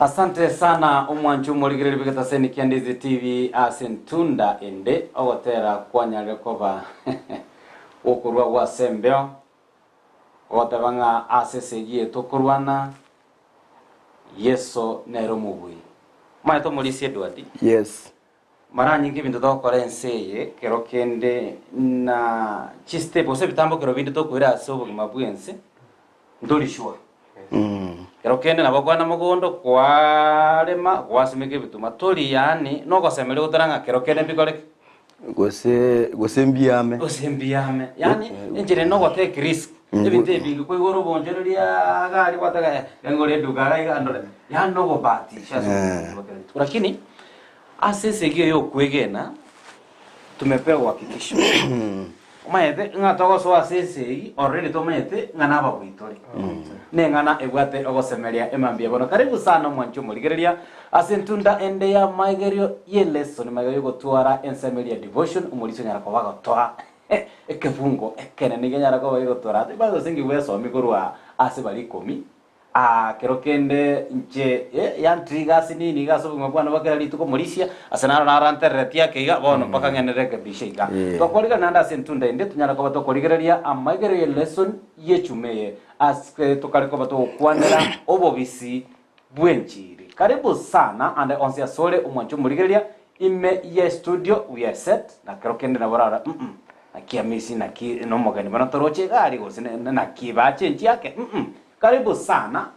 Asante sana omwanchi omorigereria bw'egetaseni kia Ndizi TV ase entunda ende ogotera kwanyarire koba gokorwa gwase embeo goteba ng'a ase esegi eye tokorwana Yeso nere omobui. Omanyete omorisia Edward? Yes. Mara nyinge ebinto togokora ense eye kero kende na chistep gose ebitambokero binde tokoira ase obogima bw'ense ntori sure. Kero kende nabo okogenda mogondo kwarema gwasimeka ebituma tori yaani nogosemeria gotara ng'a kero kende mbikore ki? Gose gose mbiame. Gose mbiame yaani enchera eye nogo take risk ebinto ebinge koigora obonchoreria iga aria gwataka eh ngore eduka iga iga ndore yaani nogobahatisha ase obogima bwa kera rituko lakini Ase esegi eye y'okwegena tumepewa uhakikisho. Omanyete ng'a togosoa ase esegi already tomanyete ng'a nababui tore. Neng'ana ebwate ogosemeria emambia bono. Karibu sana omwanchi omorigereria ase entunda ende y'amaigerio y'elesson magega y'ogotwara ensemo eria ya devotion omorisia onyara koba agotoa ekefungo ekenene kenyara koba gegotora ase gose ngigwesomi korwa ase baria ikomi Aa, kero kende inche, eh, yantriga ase nini iga ase obogima bwane bwa kera rituko morisia, ase naro narantereretie ake iga, bono mpaka ng'ende rekebishe iga. Eh. Twakorigana naende ase entunda ende, tonyare koba tokorigereria amaigerio y'elesson y'echuma eye, ase tokare koba togokwanera obobisi bw'enchiri. Karibu sana ande onsi asore omwanche omorigereria, ime y'estudio we are set, na kero kende nabo orarore mm naki Hamisi naki nomogeni bono toroche iga aria gose naki bachenchie ake mm Karibu sana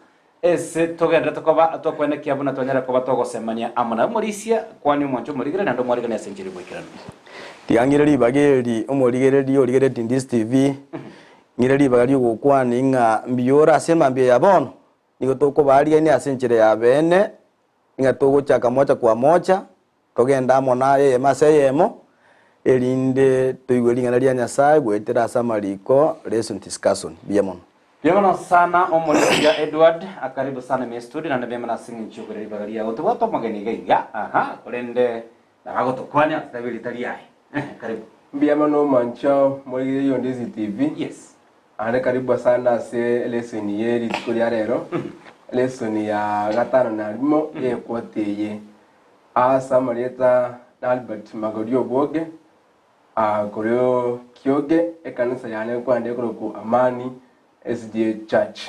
ase togenderete koba tokwenekia buna twanyare koba togosemania amo naye omorisia, kwania omwancho omorigereria naende omwarigani ase enchera y'oboikeranu. Tiga ng'ire ribaga eri omorigereria origereretie Ndizi TV, ng'ire ribaga ri'ogokwania ng'a mbuya ore ase emambia ya bono, nigo tokobaarigania ase enchera ya beene, ng'a togochaka mocha kwa mocha, Togende amo naye eyemo ase eyemo, erinde toigwe ring'ana ria Nyasae goetera ase amariko, Lesson Discussion. Mbuya mono. Mbuya mono sana omorisia Edward, karibu sana ime studio naende mbuya mono ase eng'encho yokoira ribaga riago. Tobwate omogeni iga iga, aha, korende nabo agotokwania atotebie erita riaye. Ehe, karibu. Mbuya mono omwancho morigereria Ondizi TV. Yes. Naende karibu asande ase lesson ye rituko ria rero, lesson ya gatano na rimo ye equota eye. Ase amarieta na Albert Magori Obwoge, korwa Kioge, ekanisa yane nkwande ekorokwa Amani SDA Church.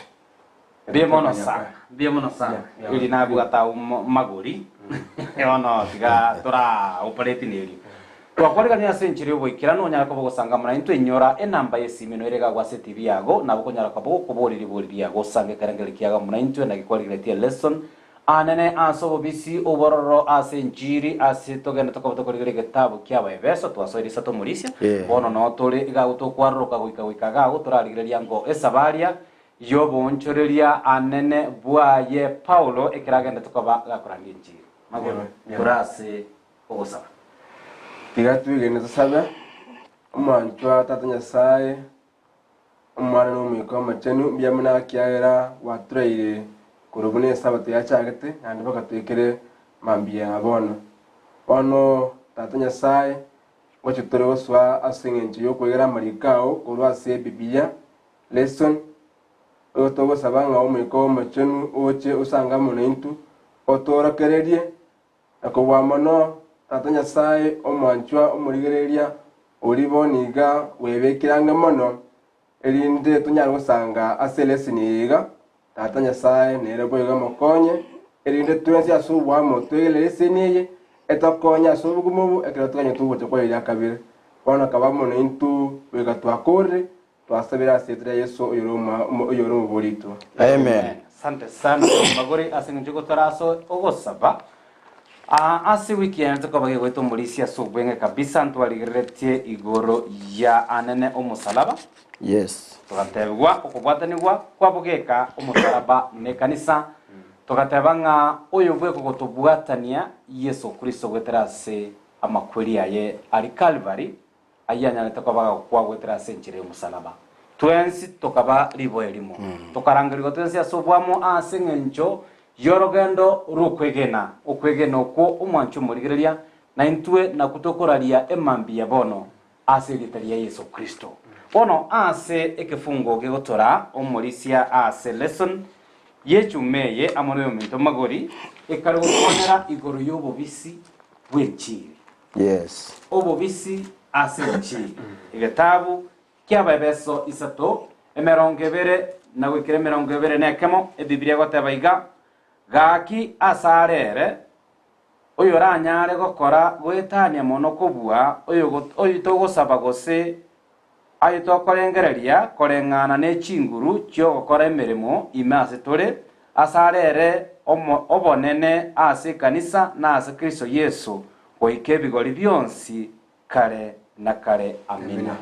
Mbuya mono sana, mbuya mono sana. Eri nabwate agwo magori, bono tiga tora operate nerio. Twakwarigania ase enchera y'oboikeranu onyare koba ogosangamana intwe inyora enamba y'esimi eno ere igagwo ase etibi yago nabo okonyara koba ogokoboria ribori riago osange ekerengererio kiago amo naintwe naki kwarigeretie lesson Anene ase obobisi obororo ase enchiri ase togende tokoba tokorigereria egetabu kia Abaefeso twasoire isato omorisia Eh. bono noo tore iga agwo tokwaroroka goika goika iga agwo torarigereria ngo esabaria y'oboonchoreria anene bwaye Paulo ekero agendete koba gakorandia enchiri. Magoro Yeah, yeah. tore ase ogosaba. Tiga twegene tosabe, Omwanchwa Tata Nyasae, Omwana na Omoika Omochenu, mbuya mono ekiagera gwaturaire korwa buna Esabato yachagete, naende mpaka toikere mambia ya bono. Bono, Tata Nyasae, ngocha tore gosoa ase eng'encho y'okwegera amariko ao korwa ase Ebibilia, lesson, oyo togosaba ng'a Omoika Omochenu oche osange amo naintwe, otoorokererie, Na kobua mono, Tata Nyasae omwanchwa omorigereria oria bono iga bwebekire ang'e mono, erinde tonyare gosanga ase eleseni eye iga, Tata Nyasae nere boigo amokonye, erinde twensi ase oboamo twegere eleseni eye, etokonye ase obogima obo ekero toganyete ogocha kwaye ria kabere. Bono kaba amo naintwe goika twakorire, Twasabire ase erieta ria Yeso oyore oyore omobori oito. Amen. Asante sana Magori ase eng'encho gotara ase ogosaba. Ah, ase wiki ene tokoba gegoeta omorisia ase obweng'e kabisa ntwarigereretie igoro ya anene omosalaba. Yes. Togatebigwa okobwatanigwa kwabogeka omosalaba nekanisa. Togateba ng'a oyo bweka ogotobwatania Yeso Kristo goetera ase amakweri aye aria Calvary Ayio anyarete koba agokwa goetera ase enchera y'omosalaba. Twensi tokaba riboyo erimo, tokarangerigwa twensi ase oboamo ase engencho y'orogendo rw'okwegena, okwegena okwo omwanche omorigereria, na intwe nakwo tokoraria emambia bono ase erieta ria Yeso Kristo. Bono ase ekefungo gegotora omorisia ase lesson. Y'echuma eye amo noyominto magori ekare gokwanera igoro y'obobisi bw'enchiri. Yes. Obobisi ase enchiri. Egetabu ki'Abaebeso isato, 20 na goikera 21, Ebibilia egoteba iga, Gaki asare ere, oyoranyare gokora goetania mono kobua oyo togosaba gose Aye tokorengereria koreng'ana ne chinguru chi'ogokora emeremo ime ase tore, asare ere obonene ase ekanisa na ase Kristo Yeso goika ebigori bionsi kare na kare. Amina.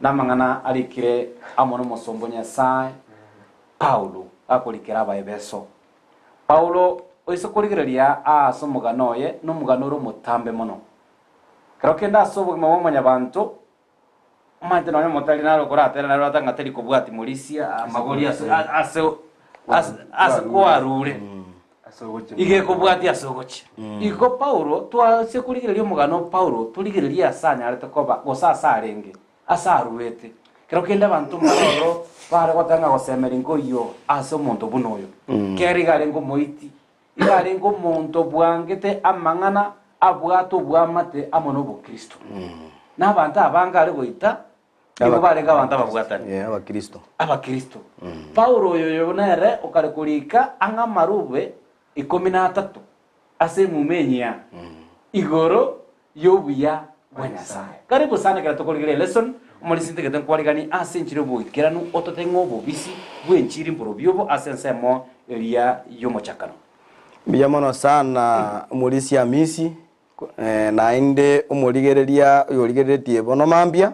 Namang'ana arikire amo nomosomba o Nyasae Paulo akorikera Abaebeso. Paulo oise korigereria aase omogano oye nomogano ore omotambe mono. Kero kende ase obogima bwa mwanyabanto, omanyete nonya omotari naro okoratera naro ata ng'a tari kobwati morisia amagori ase ase ase ase kwarure iga ekobwatia ase ogochia. Igo Paulo twase korigereria omogano o Paulo torigererie ase anyarete koba gose ase arenge, ase aruete. Kero kende abanto mbaroro bare goteba ng'a gosemeria nkoiyo ase omonto buna oyo. Kere iga arenge omoiti, Iga arenge omonto bwangete amang'ana abwate obwamate amo n'obokristo. Na abanto abange are goita nigo barenge abanto ababwatani. Yeah, abakristo. Abakristo. Paulo oyo oyo nere okare korika ang'e amarube 13 ase emuma enyia igoro y'obuya bwa Nyasae. Karibu sana ekero tokorigereria elesson, omorisia ntagete nkwariganie ase enchera y'oboikeranu otote ng'a obobisi bw'enchiri mborobio obo ase ensemo eria y'omochakano. Mbuya mono sana omorisia Amisi, naende omorigereria oyorigereretie bono mambia,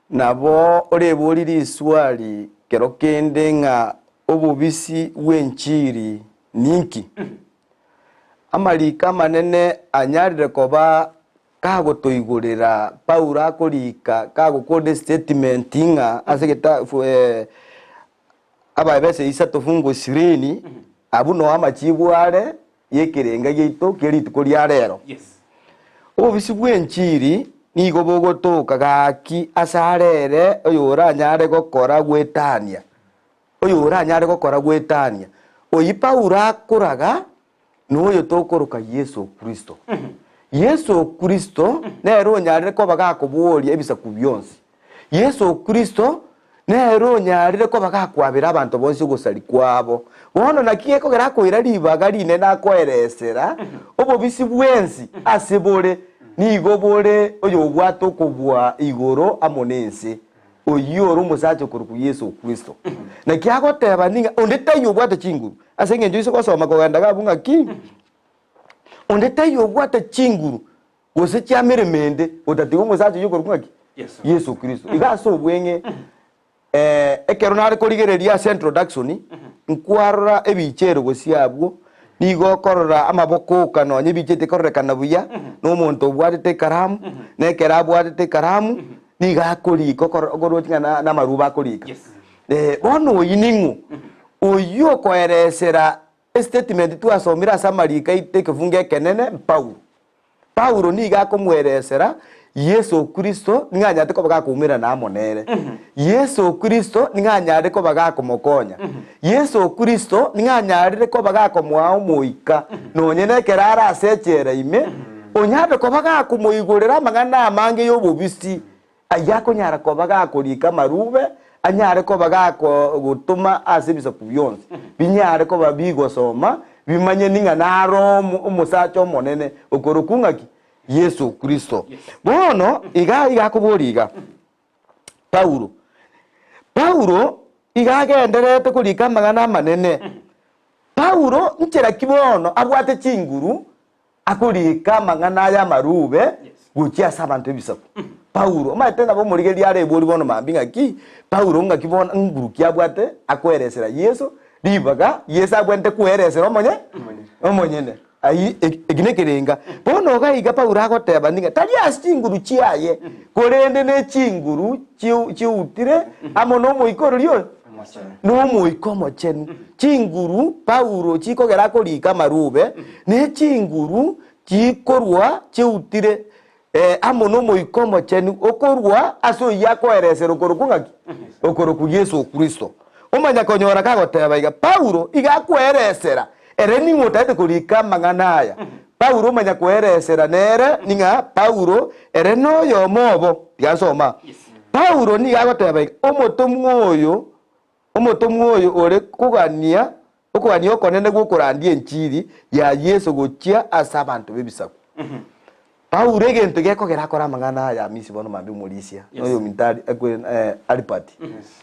nabo oreborie riswali kero kende ng'a obobisi bw'enchiri ninki? Amariiko amanene anyarire koba kagotoigorera Paulo akorika kagokora estatement ng'a ase egetabu Abaefeso isato fungu ishirini, abwo noo amachibu are y'ekerenga giaito kie rituko ria rero. Obobisi bw'enchiri nigo bogotoka gaki ase arere oyoranyare gokora goetania Oyoranyare gokora goetania oyio Paulo akoraga noyo tokoroka Yeso Kristo. Yeso Kristo nere onyarire koba gakoboria ebisaku bionsi. Yeso Kristo nere onyarire koba gakwabera abanto bonsi ogosari kwabo. Bono naki gekogera akoira ribaga rinene akoeresera obobisi bwensi ase bore nigo bore oyobwate okobua igoro amo nense. Oyio ore omosacha okorokwa Yeso Kristo. Naki agoteba ning'a onde taiyo obwate chinguru, ase engencho ise gosoma kogenda iga abwo ng'aki, onde taiyo obwate chinguru gose chia meremo ende otatiga omosacha oyio okorokwa ng'aki? Yeso Kristo. Iga ase obweng'e ekero nare korigereria ase introduction, nkwarora ebichero gose abwo, nigo okorora amaboko oka nonye ebicha etikororekana buya, na omonto obwatete ekaramu, na ekero abwatete ekaramu, Nigo akorika okorochi ng'a namarubo akorika. Eh, bono oyio ning'o? Oyio okoeresera estatement twasomire ase amariko aito ekefungo ekenene Paulo. Paulo nigo akomoeresera Yeso Kristo nigo anyarete koba gakoumerana amo nere. Yeso Kristo nigo anyarire koba gakomokonya. Yeso Kristo nigo anyarire koba gakomoa omoika nonye nekero are ase echela ime, onyarire koba gakomoigorera amang'ana amange y'obobisi, ayio akonyara koba gakorika amarube, anyare koba gakogotoma ase ebisaku bionsi, binyare koba bigosoma, bimanye ning'a naro omosacha omonene okorokwa ng'aki? Yeso Kristo. Bono iga iga akoboria iga, Paulo. Paulo iga agendererete korika amang'ana amanene. Paulo nchera ki bono abwate chinguru akorika amang'ana aya amarube gochia ase abanto b'ebisaku? Paulo, omanyete nabo omorigereria arebori bono mambia ng'aki, Paulo ng'aki bono nguru ki abwate akoeresera Yeso ribaga Yeso abwenerete koeresera omonye omonyene. Ayio eki nekerenga. Bono iga iga Paulo agoteba ng'a tari ase chinguru chiaye, korende ne chinguru chiutire amo n'Omoika ororia oyo? N'Omoika Omochenu. Chinguru Paulo chikogera akorika amarube, ne chinguru chikorwa chiutire amo n'Omoika Omochenu okorwa ase oyio akoeresera okorokwa ng'aki? Okorokwa Yeso Kristo. Omanya konyora kagoteba iga, Paulo iga akweresera, ere ning'o otagete korika amang'ana aya? Paulo omanya kweresera nere ning'a Paulo ere noyomo obo. Tiga nsome aa. Paulo nigo agoteba iga, Omotomwa oyo, omotomwa oyo ore kogania okogania okonene gw'okorandia enchiri ya Yeso gochia ase abanto b'ebisaku. Paulo egento gekogera akore amang'ana aya Hamisi bono mambia omorisia Yes. noyominto ari ekwe eh, Alibert.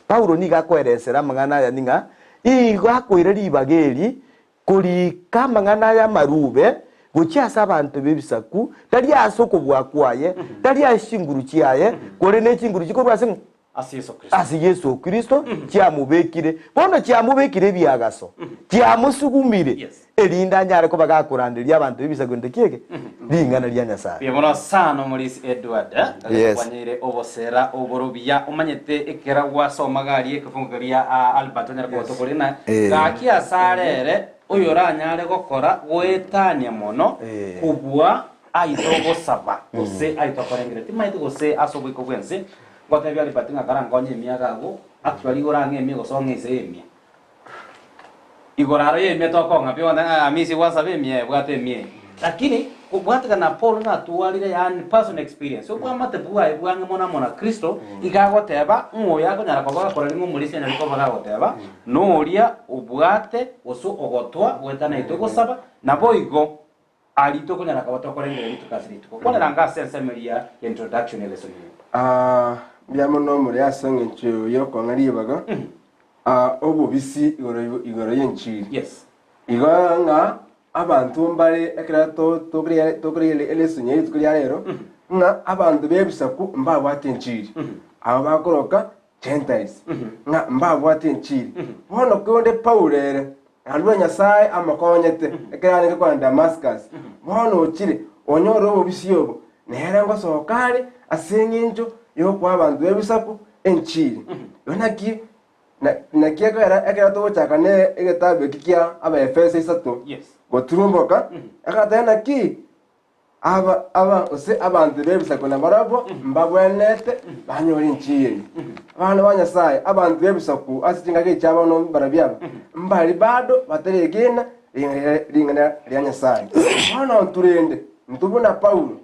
Paulo nigo akoeresera amang'ana aya ning'a igo akoira ribaga eri korika amang'ana aya amarube gochia ase abanto b'ebisaku, tari ase okobua kwaye, tari ase chinguru chiaye, korende ne chinguru chikorwa ase ng'o? Ase Yeso Kristo. Ase Yeso Kristo chiamobekire, bono chiamobekire ebiagaso, chiamosugumire, Yes. erinde anyare koba gakoranderia abanto b'ebisaku gento ki eke? Ring'ana ria Nyasae. Mbuya mono sana omorisi Edward eh? Yes. Kwanyeire obosera oborobia omanyete ekera gwasoma gari ekefungo keria ah, Albert onyare Yes. kogotokoria na Eh. gaki asare ere oyoranyare gokora goetania mono Eh. kobua aito ogosaba gose aito okorengera timaeti gose ase oboiko bwense Ngotebia Albert ng'a karankonye emiaka agwo, actually igoro ang'e emia gose ong'e inse y'emia. Igoro aro y'emia tokong'a pi bono ng'a Hamisi gwasaba emia ebwate emia eye. Lakini kobwatekana na Paul ng'a atwarire yaani personal experience, obwamate bwaye bwang'e mono amo na Kristo, iga agoteba ng'a oyo akonyara koba gakora ring'o omorisia anyare koba gagoteba, noria obwate gose ogotwa goetana intwe gosaba, naboigo Aria tokonyara koba tokorengereria rituko ase rituko. Kwanera anga ase ensemo eria ya introduction ya lesson eye. Ah, mbuya mono more ase eng'encho y'okong'a ribaga ah, obobisi igoro igoro y'enchiri. Yes. Igo ng'a abanto mbare ekero to- tokoria tokoria elesson ya rituko ria rero, ng'a abanto b'ebisaku mbabwate enchiri. Abo bakoroka Gentiles, ng'a mbabwate enchiri. Bono konde Paulo ere, naende Nyasae amokonyete, ekero arenge kogenda Damascus, bono ochire, onyore obobisi obo, nere ngosoka are ase engencho y'okoa abanto b'ebisaku enchiri. Igo naki na- naki ekero ekero togochaka ne egetabu eki kia Abaefeso isato, Yes. goturumboka, agateba naki Aba, aba, gose abanto b'ebisaku nabarabwo mbagwenerete banyore enchiri eye. Abana ba Nyasae, abanto b'ebisaku ase chingaki echi abana mbarabio aba, mbari bado bataregena ring'ana ring'ana ria Nyasae. Bono intwe rende, intwe buna Paulo,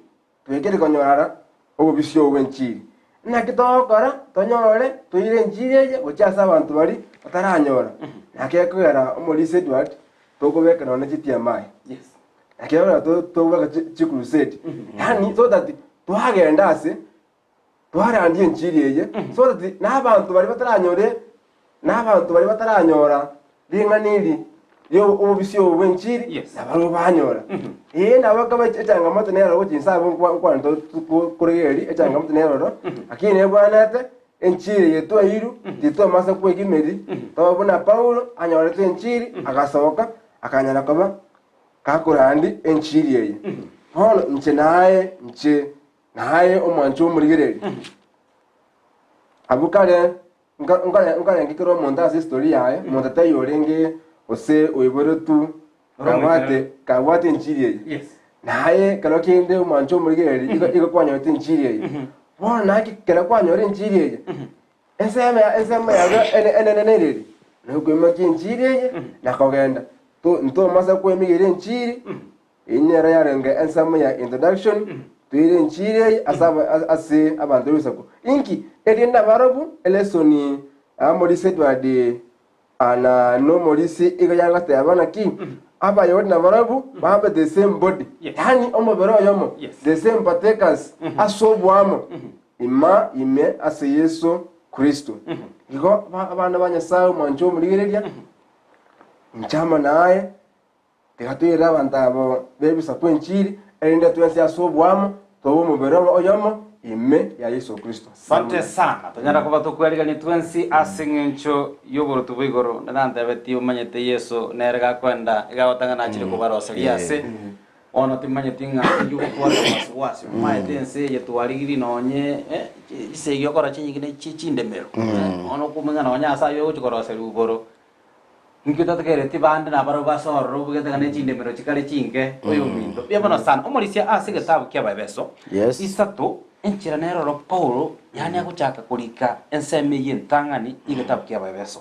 twekire konyorara obobisi obo bw'enchiri. Naki togokora tonyore toire enchiri eye gochia ase abanto baria bataranyora? Naki ekogera omorisia Edward tokobeka nonya chitiamai. Yes. Ekiagera tobwate chicrusade, yaani so that twagenda ase twarandia enchiri eye, so that na abanto baria bataranyore na abanto baria bataranyora ring'ana eri ria obobisi obo bwa enchiri, Yes. nabarabwo banyora. Ee nabo ekaba echangamoto nero gochia inse abwo nkwa nkwana tokoregereria echangamoto nero oro, lakini nebwanete enchiri eye twairwe, titwamasa kwegimeria, tobe buna Paulo anyorete enchiri agasoka akanyara koba Gakorandi enchiri eye, bono inche naye, inche naye omwancho omorigereria. Abwo kare nka- nkare- nkarenge kera omonto ase history yaye, omonto taiyo orenge gose oiboretwe kabwate kabwate enchiri eye. Yes. Naye kero kende omwancho omorigereria igo igo kwanyorete enchiri eye. Bono naki kero kwanyora enchiri eye, Ensemo ya ensemo yago ene enene nereri, nokoimokia enchiri eye na kogenda. To ntomasa kwemigeria enchiri, eyio nero yarenge ensemo ya introduction, toire enchiri eye ase aba ase ase abanto b'ebisaku. Inki? Erinde nabarobwo elesoni amorisia Edward na nomorisia igo yagoteba naki, Abayahudi nabarobwo babe the same body, Yes. yaani omobere oyomo, Yes. the same partakers ase oboamo. Ima ime ase Yeso Kristo. Igo abana ba Nyasae omwancho omorigereria, inche amo naye, tiga toirere abanto abo b'ebisaku enchiri, erinde twensi ase oboamo tobe omobere oyomo ime ya Yeso Kristo. Asante sana. Tonyara koba tokwarigania twensi ase eng'encho y'oboruoti bwa igoro. Ndantebetie omanyete Yeso nere gakoenda iga agotang'ana achire kobaroseria ase. Bono timanyeti ng'a inki ogotwara wasi-wasi, omaete ense eye twarigirie nonye chisegi okora chinyinge ne chie chindemero. Bono okumenya nonye ase ayio ogochia koroserigwa igoro, inki otategereti bande nabarabwo base ororo obugete ng'a ne chindemero chikare chinke, oyominto. Mbuya mono sana. Omorisia ase egetabu kia Abaefeso, Yes. isato, enchera nere oro Paulo yaani agochaka korika ensemo eyio entang'ani y'egetabu kia Abaefeso.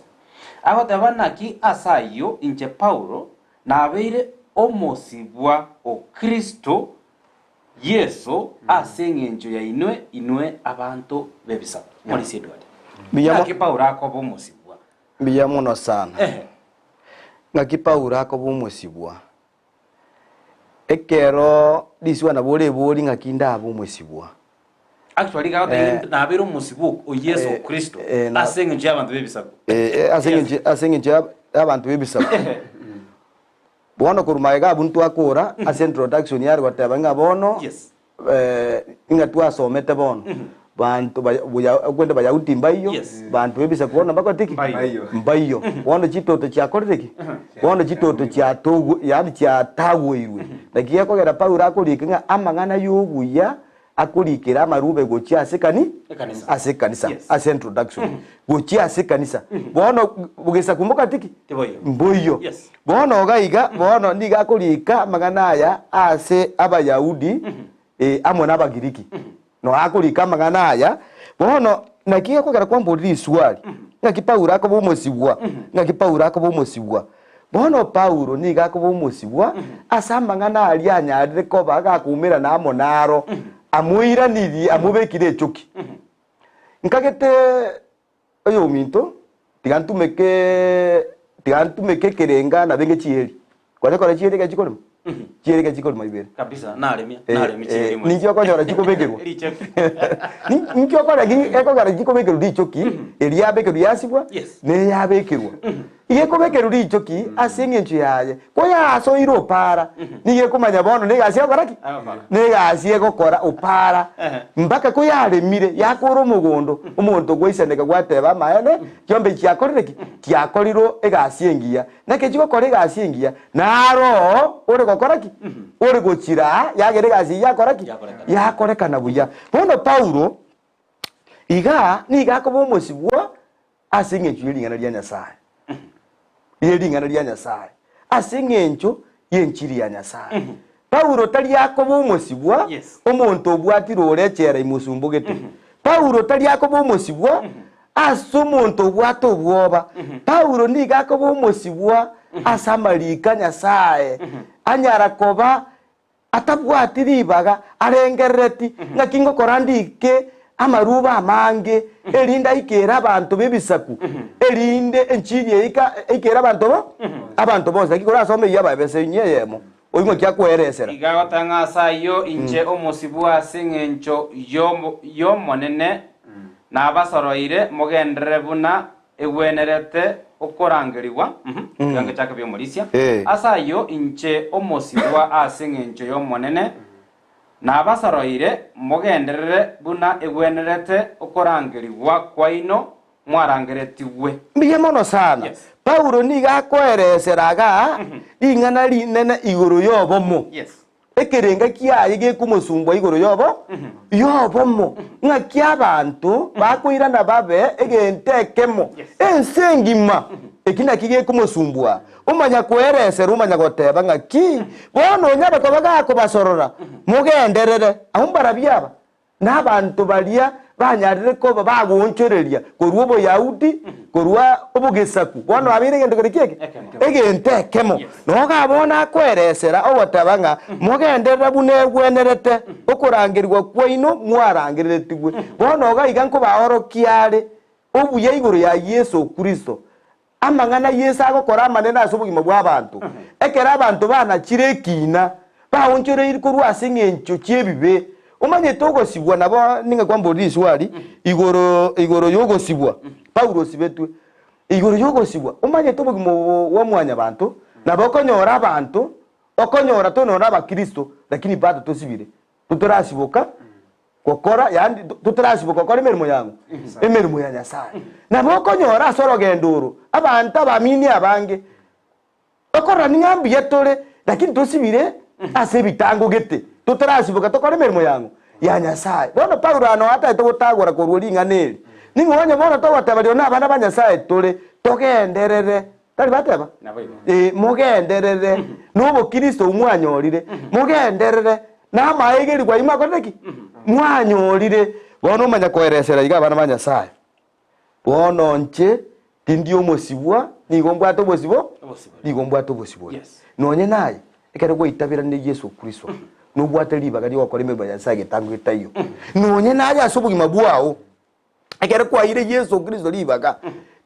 Agoteba naki ase ayio inche Paulo nabeire omosibwa o Kristo Yeso ase engencho yainwe inwe abanto b'ebisaku. Morisia Edward. Mbuya mo- Naki Paulo akoba omosibwa? Mbuya mono sana. Ehe. Ng'aki Paulo akoba omosibwa? Ekero risibwa nabo orebori ng'aki ndabe omosibwa. Actually iga agoteba Eh. nabeire omosibwa o Yeso Eh, Kristo eh, na- ase engencho y'abanto b'ebisaku. Eh, eh, ase eng'encho ase eng'encho ya- y'abanto b'ebisaku. Bono korwa magega abwo ntwakora ase introduction yare goteba ng'a bono Yes. eh, ng'a twasomete bono banto ba- buya okwende bayahudi mbaiyo Yes. banto b'ebisaku bono mbakorete ki? Mbaiyo. Mbaiyo. Bono chitoto chiakorire ki? Bono chitoto chiatogu yaani chiatagweirwe. Naki gekogera Paulo akorika ng'a amang'ana y'obuya akorikera amarube gochia ase ekani Ekanisa. ase ekanisa Yes. ase introduction gochia ase ekanisa bono bogesaku mbokati ki Tiboiyo. mboiyo Yes. bono iga iga bono nigo akorika amang'ana aya ase abayahudi eh, amo na abagiriki no akorika amang'ana aya bono naki gekogera kwamborire riswali ng'aki Paulo akoba omosibwa ng'aki Paulo akoba omosibwa Bono Paulo nigo akoba omosibwa ase amang'ana aria anyarire koba gakoumerana amo naro, amoiranirie, amobekire echoki. Nkagete oyominto, tiga ntumeke, tiga ntumeke ekerenga nabenge chieri. Kwanya kora chieri ekero chikorema? Chieri ekero chikorema ibere. Kabisa, naremia, Eh, naremia eh, chieri ninki okonyora chikobekerwa? Richoki. Nin- Ninki okora ki ekogera chikobekerwa richoki, eria yabekerwa yasibwa, Yes. na eyabekerwa. Iga ekobekerwa richoki ase eng'encho yaye, ko yasoire opara, nigo ekomanya bono na egasi egokora ki? Egokora. Na egasi egokora opara, Ehe. mpaka ko yaremire, yakora omogondo, omonto gwaisaneka gwateba amaene, chiombe echi chiakorire ki? Chiakorirwe egasi engiya. Naki chigokora egasi engiya, naro ore gokora ki? Ore gochira yagera egasi eyio yakora ki? Yakorekana. Yakorekana buya. Bono Paulo iga nigo akoba omosibwa ase eng'encho ye ring'ana ria Nyasae. Ye ring'ana ria Nyasae. Ase eng'encho y'enchiri ya Nyasae. Paulo tari akoba omosibwa, Yes. omonto obwatire ore echela imosumbogete. Paulo tari akoba omosibwa ase omonto obwate obwoba. Paulo nigo akoba omosibwa ase amariko a Nyasae, anyara koba atabwati ribaga, arengerereti, ng'aki ngokora ndike amaruba amange, erinde aikere abanto b'ebisaku, erinde enchiri eye ika eikere abanto bo abanto bonsi. Naki korasome eyio Abaefeso inye eyemo, oyio ng'aki akoeresera. Iga agoteba ng'a ase ayio inche omosibwa ase engencho y'Omonene nabasoroire mogenderere buna egwenerete okorangerigwa, iga ngechake bi'omorisia. Ase ayio inche omosibwa ase engencho y'Omonene nabasoroire mogenderere buna egwenerete okorangerigwa kwaino mwarangeretigwe. Mbuya mono sana. Yes. Paulo nigo akoeresera igaa ring'ana rinene igoro y'obomo. Yes. Ekerenga kiaye gekomosumbua igoro y'obo y'obomo, ng'aki abanto bakoirana babe egento ekemo Yes. ense engima. Eki naki gekomosumbua, omanya koeresera omanya goteba ng'aki bono onye abakoba gakobasorora mogenderere. Abwo mbarabwo aba? Na abanto baria banyarire koba bagoonchoreria korwa Oboyahudi, korwa obogesaku, bono babeire egento keria ki'eke? Egento ekemo. Noga bono akoeresera ogoteba ng'a mogenderere buna egwenerete okorangerigwa kwaino mwarangereretigwe. Bono iga iga nkobaorokia are obuya igoro ya Yeso Kristo, Amang'ana Yeso agokora amanene ase obogima bw'abanto, ekero abanto banachire ekiina, baonchoreiri korwa ase engencho chi'ebibe. Omanyete ogosibwa nabo ninga kwamborire riswali igoro igoro y'ogosibwa Paulo osibetwe igoro y'ogosibwa. Omanyete obogima obo bwa mwanyabanto nabo okonyora abanto okonyora tonore abakristo lakini bado tosibire totorasiboka gokora, yaani totarasiboka gokora emeremo yang'o? Emeremo ya Nyasae. Nabo okonyora ase orogendo oro abanto abamini abange bakorora ning'a mbuya tore, lakini tosibire ase ebitango gete, totarasiboka tokore emeremo yang'o? Ya Nyasae. Bono Paulo aa noo atagete gotagora korwa ring'ana eri, ning'o onye bono togoteba rirorio nabana ba Nyasae tore, togenderere. Tari bateba? Naboigo. Ee, mogenderere nobokristo obwo mwanyorire, mogenderere namaegerigwa ayio mwakorire ki? Mwanyorire. Bono omanya koeresera iga abana ba Nyasaye. Bono inche Tindi omosibwa, nigo mbwate obosibo, Obosibore. nigo mbwate obosibore. Yes. Nonye naye, ekero gwaitaberanire Yeso Kristo, nobwate ribaga ri'ogokora emeremo ya Nyasae getango getaiyo. Nonye naye ase obogima bwao, ekero kwaeire Yeso Kristo ribaga,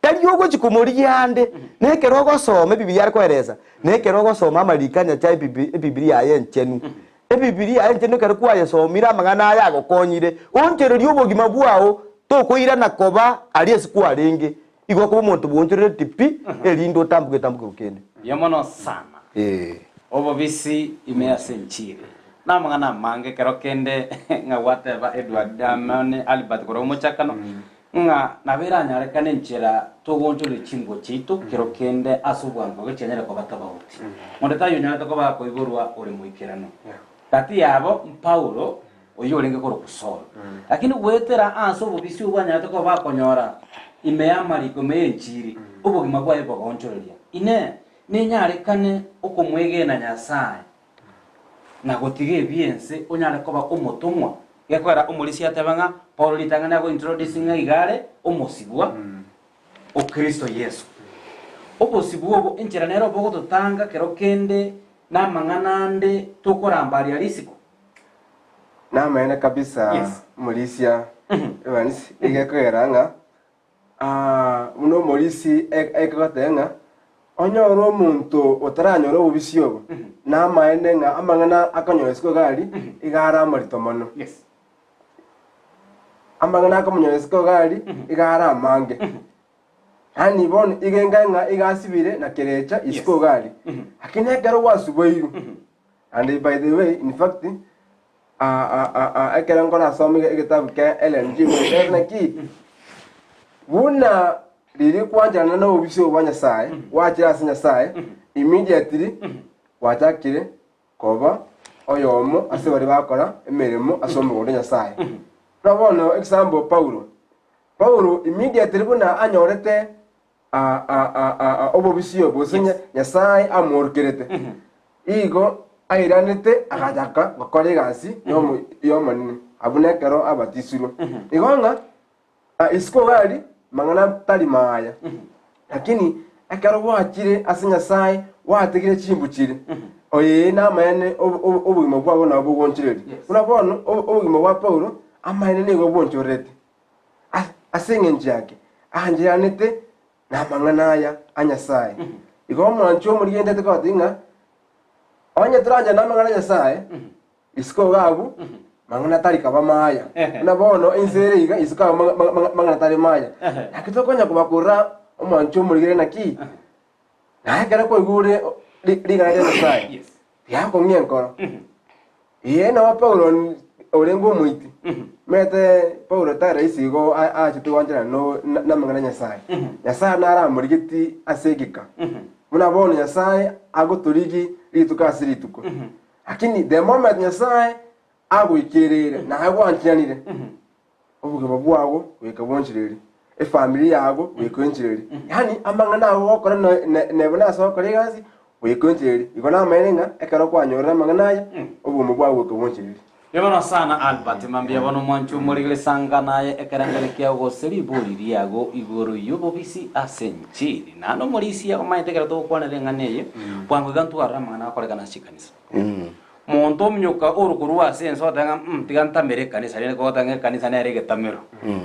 tari ogochia komorigia ande, na ekero ogosoma Ebibilia are koeresa, na ekero ogosoma amariko a Nyasae ebibi Ebibilia yaye enchenu, Ebibilia yaye enchenu ekero kwayesomire amang'ana aya agokonyire, onchorerie obogima bwao, tokoirana koba aria ase kwarenge, igo okoba omonto bwonchorereti pi, erinde otamboke getambokero kende. Mbuya mono sana. Ee. Obobisi ime ase enchiri. Namang'ana amange ekero kende ng'a gwateba Edward Amani Albert korwa omochakano ng'a nabo eranyarekane enchera togonchoreria chinguo chiaito kero kende ase obwango gechianyare koba tobauti. Onde taiyo onyarete koba akoiborwa ore moikeranu. Gati yabo Paulo oyio orenge korokwa Saul. Lakini goetera ase obobisi obwo anyarete koba akonyora ime y'amariko ime y'enchiri obogima bwaye bogaonchoreria. Inee! Nenyarekane okomwegena Nyasae na gotiga ebi'ense onyare koba omotomwa? Gekoera omorisia ateba ng'a Paulo ritang'ani agointroduce ng'a iga are omosibwa o Kristo Yeso. Obosibwa obo enchera nere obogototanga kero kende namang'ana ande tokorambaria risiko. Namaene kabisa Yes. omorisia Evans igekogera ng'a Aa, buna omorisia ekegoteba ng'a onyore omonto otaranyora obobisi obo, namaene ng'a amang'ana akonyora isiko iga aria, iga are amarito mono. Yes. Amang'ana akomonyora isiko iga aria, iga are amange. Yaani bono iga enga ng'a iga asibire na kerecha isiko Yes. iga aria. Lakini ekero gwasuboirwe, and by the way, in fact, Ekero nkorasome egetabu kia Ellen G. White, ere naki buna riria kwancherana na obobisi obo bwa Nyasae, gwachire ase Nyasae, immediately gwachakire koba oyomo ase baria bakora emeremo ase omogondo o Nyasae. Buna bono example Paulo, Paulo immediately buna anyorete obobisi obo gose Nyasae amworokerete, igo airanete agachaka gokora egasi y'Omonene abwo nekero abatisirwe. Igo ng'a isiko iga aria mang'ana tari maya, lakini ekero gwachire ase Nyasae gwatigire chimbu chiria, ee namaene obogima bwabo nabo bogonchoreria. Buna bono obogima bwa Paulo amaene nigo bwonchorerete. Ase engencho yake ancheranete namang'ana aya a Nyasae. Igo omwanchi omorigenderete kogotebia ng'a onye torancherane namang'ana a Nyasae, isiko iga abwo mang'ana tari kaba maya. Buna bono ense ere iga isiko abwo mang'ana tari maya. Naki tokonya kobakurera omwanchi omorigereri naki? Naye ekero kwaigure ring'ana ria Nyasae, riakong'ia enkoro. Ee, nabo Paulo orenge omoiti. Omanyete Paulo tari rahisi igo aachete gwancherana no- na- namang'ana a Nyasae. Nyasae naro amorigeti ase egeka. Buna bono Nyasae agotorigi rituko ase rituko. Lakini the moment Nyasae agoikereire naye gwancheranire, obogima bwago goika bwonchireri, efamiri yago goika oenchireri. Yaani amang'ana ago ogokora nebe nase ogokora egasi goika oenchireri. Igo namaene ng'a ekero kwanyorire amang'ana aya, obogima bwago goika bwonchireri. Mbuya mono sana Albert, mambia bono omwanchi omorigere sanga naye ekerengeri kiao gose ribori riago igoro y'obobisi ase enchiri. Naende omorisia omanyete ekero togokwanera eng'ana eye, bwango iga ntwarore amang'ana agokorekana ase chikanisa. Monto ominyoka ore korwa ase ense ogoteba ng'a mm, tiga ntamere ekanisa, rende kogoteba ng'a ekanisa nere egetamero.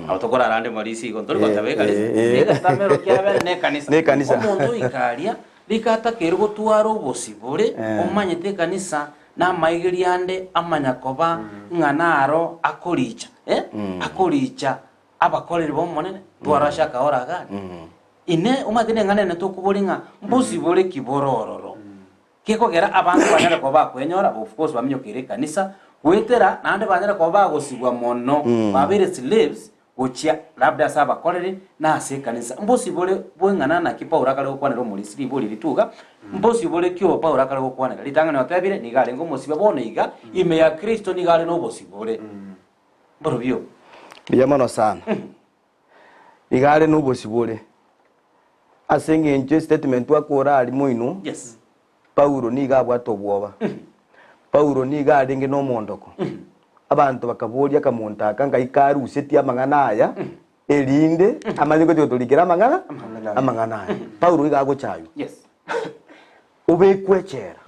Nabo tokorara ande morisia igo, ntori goteba ekanisa, Eh, eh. egetamero kiabere ne ekanisa. Ne ekanisa. Omonto oika aria, rika atakeire gotwara obosibore, Eh. omanyete ekanisa namaigerio ande amanya koba ng'a naro akoricha, eh, akoricha abakoreri b'Omonene, twara ase akaoro aka aria. Inee, omanyete neng'ana ene tokoboria ng'a mbosibore ki bore ororo? Gekogera abanto banyare koba bakwenyora, of course baminyokeire ekanisa, goetera naende banyare koba bagosibwa mono, babeire slaves gochia labda ase abakoreri na ase ekanisa. Mbosibore bw'eng'ana naki Paulo akare gokwanera omorisia ribori rituga, mbosibore ki obo Paulo akare gokwanera? Ritang'ani otebire, nigo arenge omosibwa, bono iga ime ya Kristo nigo are nobosibore. Mborobio obo. Mbuya mono sana. Iga are nobosibore. Ase engencho estatement twakora aria moino, Yes. Paulo nigo abwate obwoba. Paulo nigo arenge nomoondoko. Abanto bakaboria akamonto aka ngai karusetie amang'ana aya. Erinde amanye gochia gotorikera amang'ana amang'ana aya. Paulo iga agochaywa. Yes. Obekwe echela.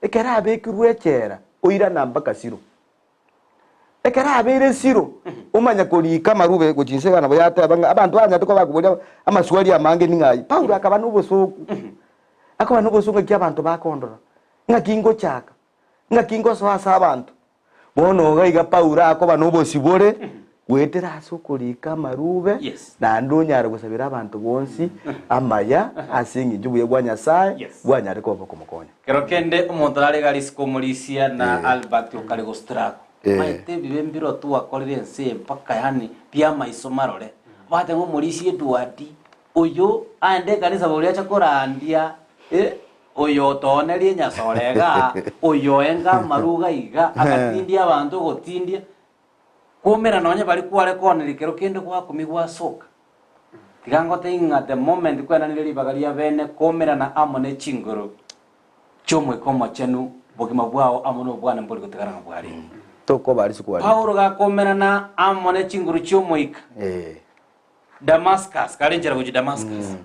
Ekero abekirwe echela, oirana mpaka Silo. Ekero abeire Silo, omanya korika amarube gochia inse iga nabo yateba ng'a abanto banyarete koba bakoboria amaswali amange ning'o ayio. Paulo akaba na obosooku, akaba na obosooku ng'aki abanto bakondora, ng'aki ngochaka, ng'aki ngosoa ase abanto. Bono iga iga Paulo akoba nobosibore goetera ase okorika amarube, Yes. naende onyare gosabera abanto bonsi amaya ase engencho obuya bwa Nyasae Yes. bwanyare koba bokomokonya. Kero kende omonto nare iga risiko omorisia na Albert okare gostruggle. Eh. Maete ebibe mbiro twakorire ense eye mpaka yaani biamaiso marore. Obwate ng'a omorisia Edward oyo aende ekanisa boria acha korandia eh, Oyo otoonerie enyasore igaa, oyo oenga amaruga iga, agatindia abanto ogotindia, kwomera nonye baria kware kooneria kero kende gwakumia gwasoka. Tiga ngotebie ng'a the moment kwenanire ribaga ria bene kwomerana amo ne chinguru chi'Omoika Omochenu, bogima bwao amo nobwane mbori gotigara ng'a bwarenge. Tokoba aria sikware. Paulo gakomerana amo ne chinguru chi'Omoika, Eh. Damascus, kare enchera gochia Damascus.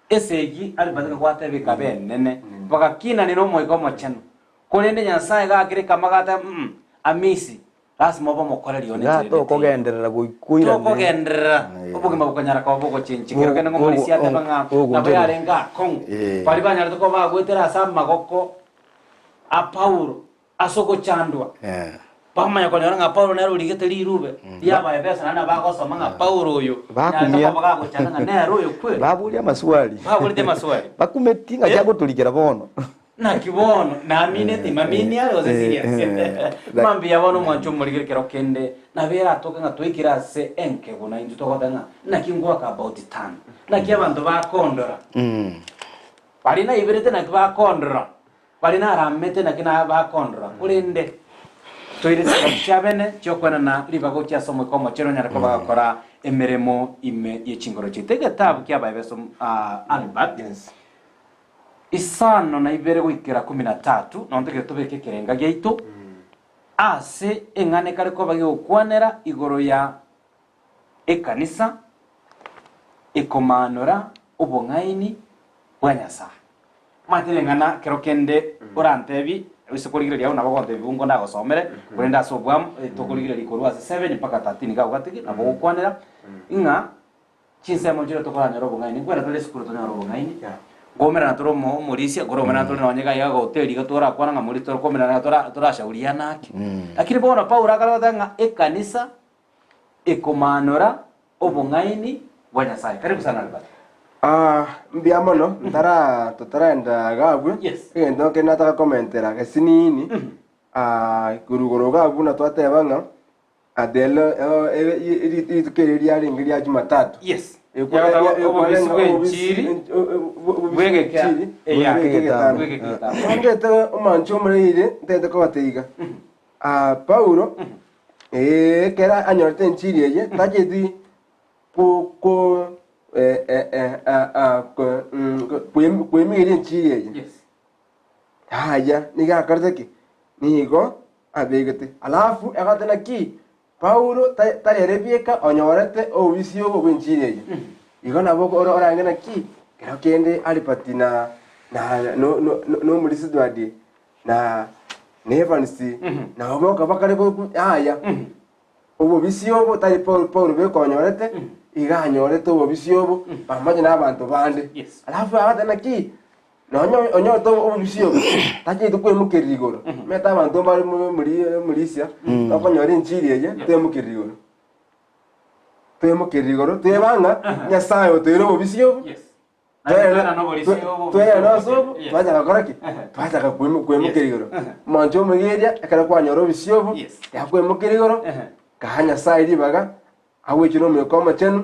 Esegi Alibati gwateba ekaba enene, bagakinania n'Omoika Omochenu. Korende Nyasae gakire ekama agateba, Mm, Amisi, lasima obe omokoreri one Iga enchera ende teiyo. tokogenderera goikoirana. Tokogenderera, obogima bokonyara koba bogochenchia. Kero kende ng'omorisia ateba ng'a nabo yarenge akong'u. Baria banyarete koba bagoetera ase amagoko a Paulo Ase ogochandwa, bamanya konyora ng'a Paulo nere origete rirube ri'Abaefeso, naende nabo bagosoma ng'a Paulo oyo Bakumia. nyarete koba gagochanda ng'a nere oyo kweri. Baboria amaswali. Baborete amaswali. Bakumeti ng'aki Eh. agotorikera bono. Naki bono namineti mamini are gose Eh, serious. eh. Mambia bono omwancho omorigere kero kende nabo eratoke ng'a twaikire ase enkegu na intwe togoteba ng'a naki ngoaka about turn. Naki abanto bakondora. Baria naiberete naki bakondora. Baria naramete naki nabakondora, korende toire chingaki chia bene chi'okwenana ribaga gochia ase Omoika Omochenu onyare koba gakora emeremo ime ye chingoro chiaito. Egetabu ki'Abaefeso Albert, Yes. isano na ibere goikera kumi na tatu, nonya togere tobeke ekerenga giaito ase eng'ana ekare koba gegokwanera igoro ya ekanisa ekomaanora obong'aini bwa Nyasae. Omanyete ring'ana kero kende orantebi, ase korigereria agwo nabo ogontebia bungo ndagosomere, korende ase obwamo tokorigereria korwa ase 7 mpaka 13 iga agwo gatigi nabo ogokwanera, ng'a chinsemo nchire tokoranyore obong'aini, nkwera tore esukuru tonyore obong'aini, nkoumerana tore omo omorisia, nkoroumerana tore nonye iga iga gahoteli iga torakwana ng'a morisia torakoumerana tora torashauriana ake. Lakini bono Paulo akare goteba ng'a ekanisa ekomaanora obong'aini bwa Nyasae. Karibu sana Albert. Ah, mbuya mono ntara totaraenda iga abwo Yes. egento nkere nataka komentera gesinini ah, korwa igoro iga abwo buna twateba ng'a adelo rituko eri riarenge ria jumatatu Yes. Obobisi bw'enchiri bw'egeka- eya, bw'egeka etano. Ndete omanche omoreire ntete kogoteba iga Ah, Paulo Ee, ekero anyorete enchiri eye, tacheti ko ko eh, eh, eh, ah, ah, ko- mm, ko- kwem- kwemigeria enchiri eye. Yes. Yaya, nigo akorete ki? Nigo abegete. Alafu agote naki Paulo ta- tari ere bieka onyorete obobisi obo bw'enchiri eye. Igo nabo ora- orange naki, kero kende Alibati na na no no no nomorisidwadi na Evans nabo boka bakare goku yaya obobisi obo tari Paul Paulo beka onyorete iga anyorete obobisi obo pamoja na abanto bande. Yes. Alafu agoteba naki nonye onyorete obobisi obo tacheti koimokerera igoro omanyete abanto mbare mo- mori omorisia bakonyora enchiri eye toimokerera igoro toimokerera igoro tweba ng'a Nyasaye otoire obobisi obo. Yes. Twegena ase obo, twachaka gokora ki? Twachaka koimokeria igoro. Omonto omogeria ekero kwanyora obosio obo, yakoimokeria igoro, kaha Nyasaye ribaga, agoichire Omoika Omochenu.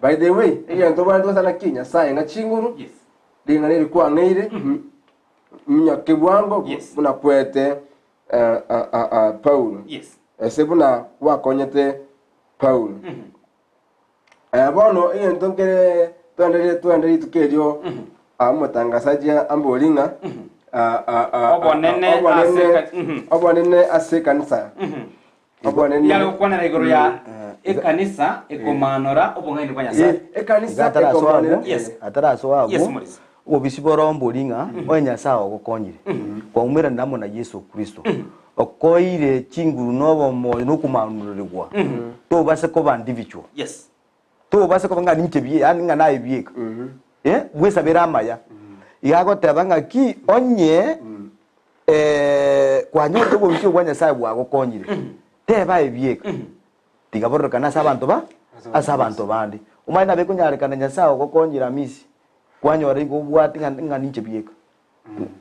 By the way, egento obwenerete gosaba naki? Nyasaye ng'a chinguru, ring'ana eri kwang'eire, minyoke bwango buna kwete Paulo, ase buna gwakonyete Paulo. Bono egento nkere twenderie twende rituko erio omotangasaji ambori ng'a Obonene ase obonene mhm. obonene ase ekanisa obonene Yare gokwanera igoro ya. Ekanisa ekomanora obong'aini bwa Nyasae. Ekanisa Iga atarasoa ekomanera abwo, Yes. atarasoa Yes, abwo, Morris. obobisi boro mbori ng'a onye Nyasae ogokonyire, kwaumerana amo na Yeso Kristo, okoeire chinguru na obomoyo na okomanorerigwa, tobase koba individual. Yes. Tobase koba ng'a ninche bie, yaani ng'a naye bieka. Eh, bwesabere amaya. Iga agoteba ng'aki onye eh, kwanyorete obobisi obwo bwa Nyasae bwagokonyire, teba aye bieka. Tiga bororekane ase abanto ba ase abanto bande. Omanye nabo ekonyarekana Nyasae ogokonyire Hamisi, kwanyora igo obwate ng'a ng'a ninche bieka.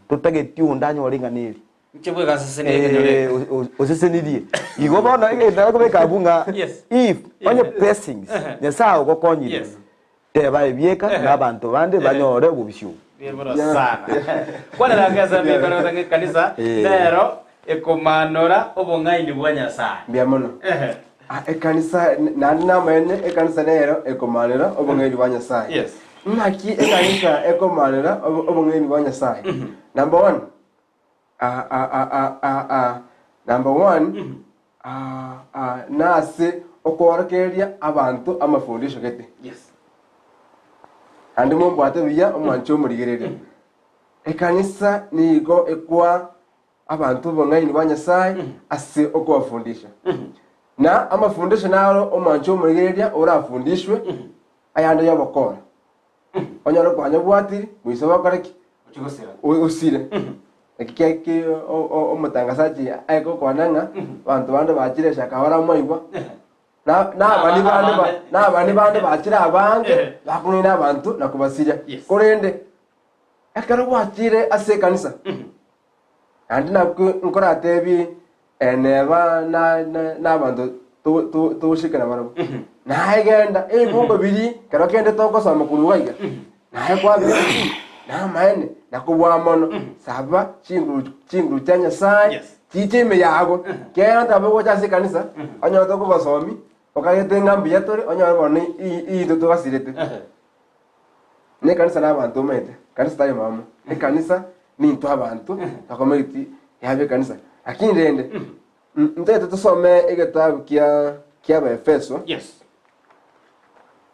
Totageti onde anyore ing'ana eri. Inche bweka asesenirie ekenyoro Eh, eke. osesenirie. Igo bono egento nakobeka abwo ng'a Yes. if onye blessings Nyasae ogokonyire, Yes. teba ebieka na abanto bande banyore obobisi obo. Mbuya mono sana. Kwanera ake ase amekano gose ng'a ekanisa Eh. nero ekomanora obong'aini bwa Nyasae. Mbuya mono. Ehe. Ah, ekanisa naende namaene ekanisa nero ekomanera obong'aini bwa Nyasae. Yes. Naki ekanisa ekomanera obong'aini bwa Nyasae? Number one, ah, ah, ah, ah, ah, ah, number one, ah, ah, nase okoorokereria abanto amafundisho gete. Yes. Naende mombwate buya omwanche omorigereria. Ekanisa nigo ekoa abanto obong'aini bwa Nyasae ase okobafundisha. Na amafundisho naro omwanche omorigereria orafundishwe ayande y'obokora. Onyore kwanyabwatiri, moiso gokora ki? Ochie gosira. Osire. Eki kia ki omotangasaji aye gokwana ng'a abanto bande bachire eshaka baramoigwa. Na nabani bande ba nabani bande bachire abange bakong'aina abanto na kobasiria. Yes. Korende ekero gwachire ase ekanisa naende nabwo nkoratebie neba na na nabanto to to togoshikana barabwo. Naye genda ebibungo biria kero kende togosoma korwa iga iga, naye kwabire ki? Namaene, na kobua mono, saba chinguru chinguru chia Nyasaye Yes. chiche ime yago. Kera ntabe gocha ase ekanisa, onyore tokogosomi, okagete ng'a mbuya tore, onyore bono intwe togasirete. Na ekanisa nabanto omanyete, kanisa tari mamo, ekanisa nintwe abanto bakomanyeti yaba ekanisa. Lakini rende, ntagete tosome egetabu kia kia Abaefeso, Yes.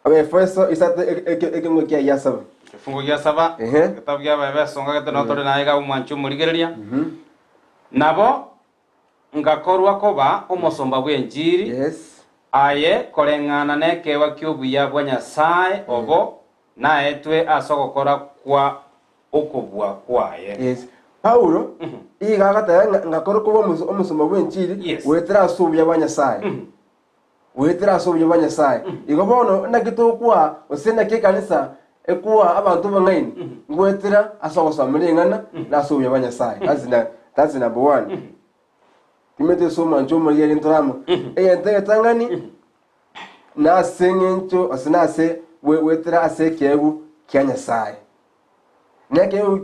Abaefeso isato ekeungo kia gia saba. Egefungo gia saba, Ehe. egetabu kia Abaefeso ngagete noo tore naye iga omwanchi omorigereria. Nabo ngakorwa koba omosomba bw'enchiri, Yes. aye koreng'ana nekeegwa ki'obuya bwa Nyasae obo naetwe ase ogokora kwa okobua kwaye. Yes. Paulo iga agateba ng'a ngakora koba omosomba bw'enchiri Yes. goetera ase obuya bwa Nyasae. Goetera ase obuya bwa Nyasae. Igo bono naki tokoa gose naki ekanisa ekoa abanto obong'aini? Ngoetera ase ogosoma ring'ana na ase obuya bwa Nyasae. That's the, that's the number one. Timete ase omwancho omorigereria ntorama. Egento egetang'ani nase eng'encho gose nase goetera ase ekeegwa kia Nyasae. Na ekeegwa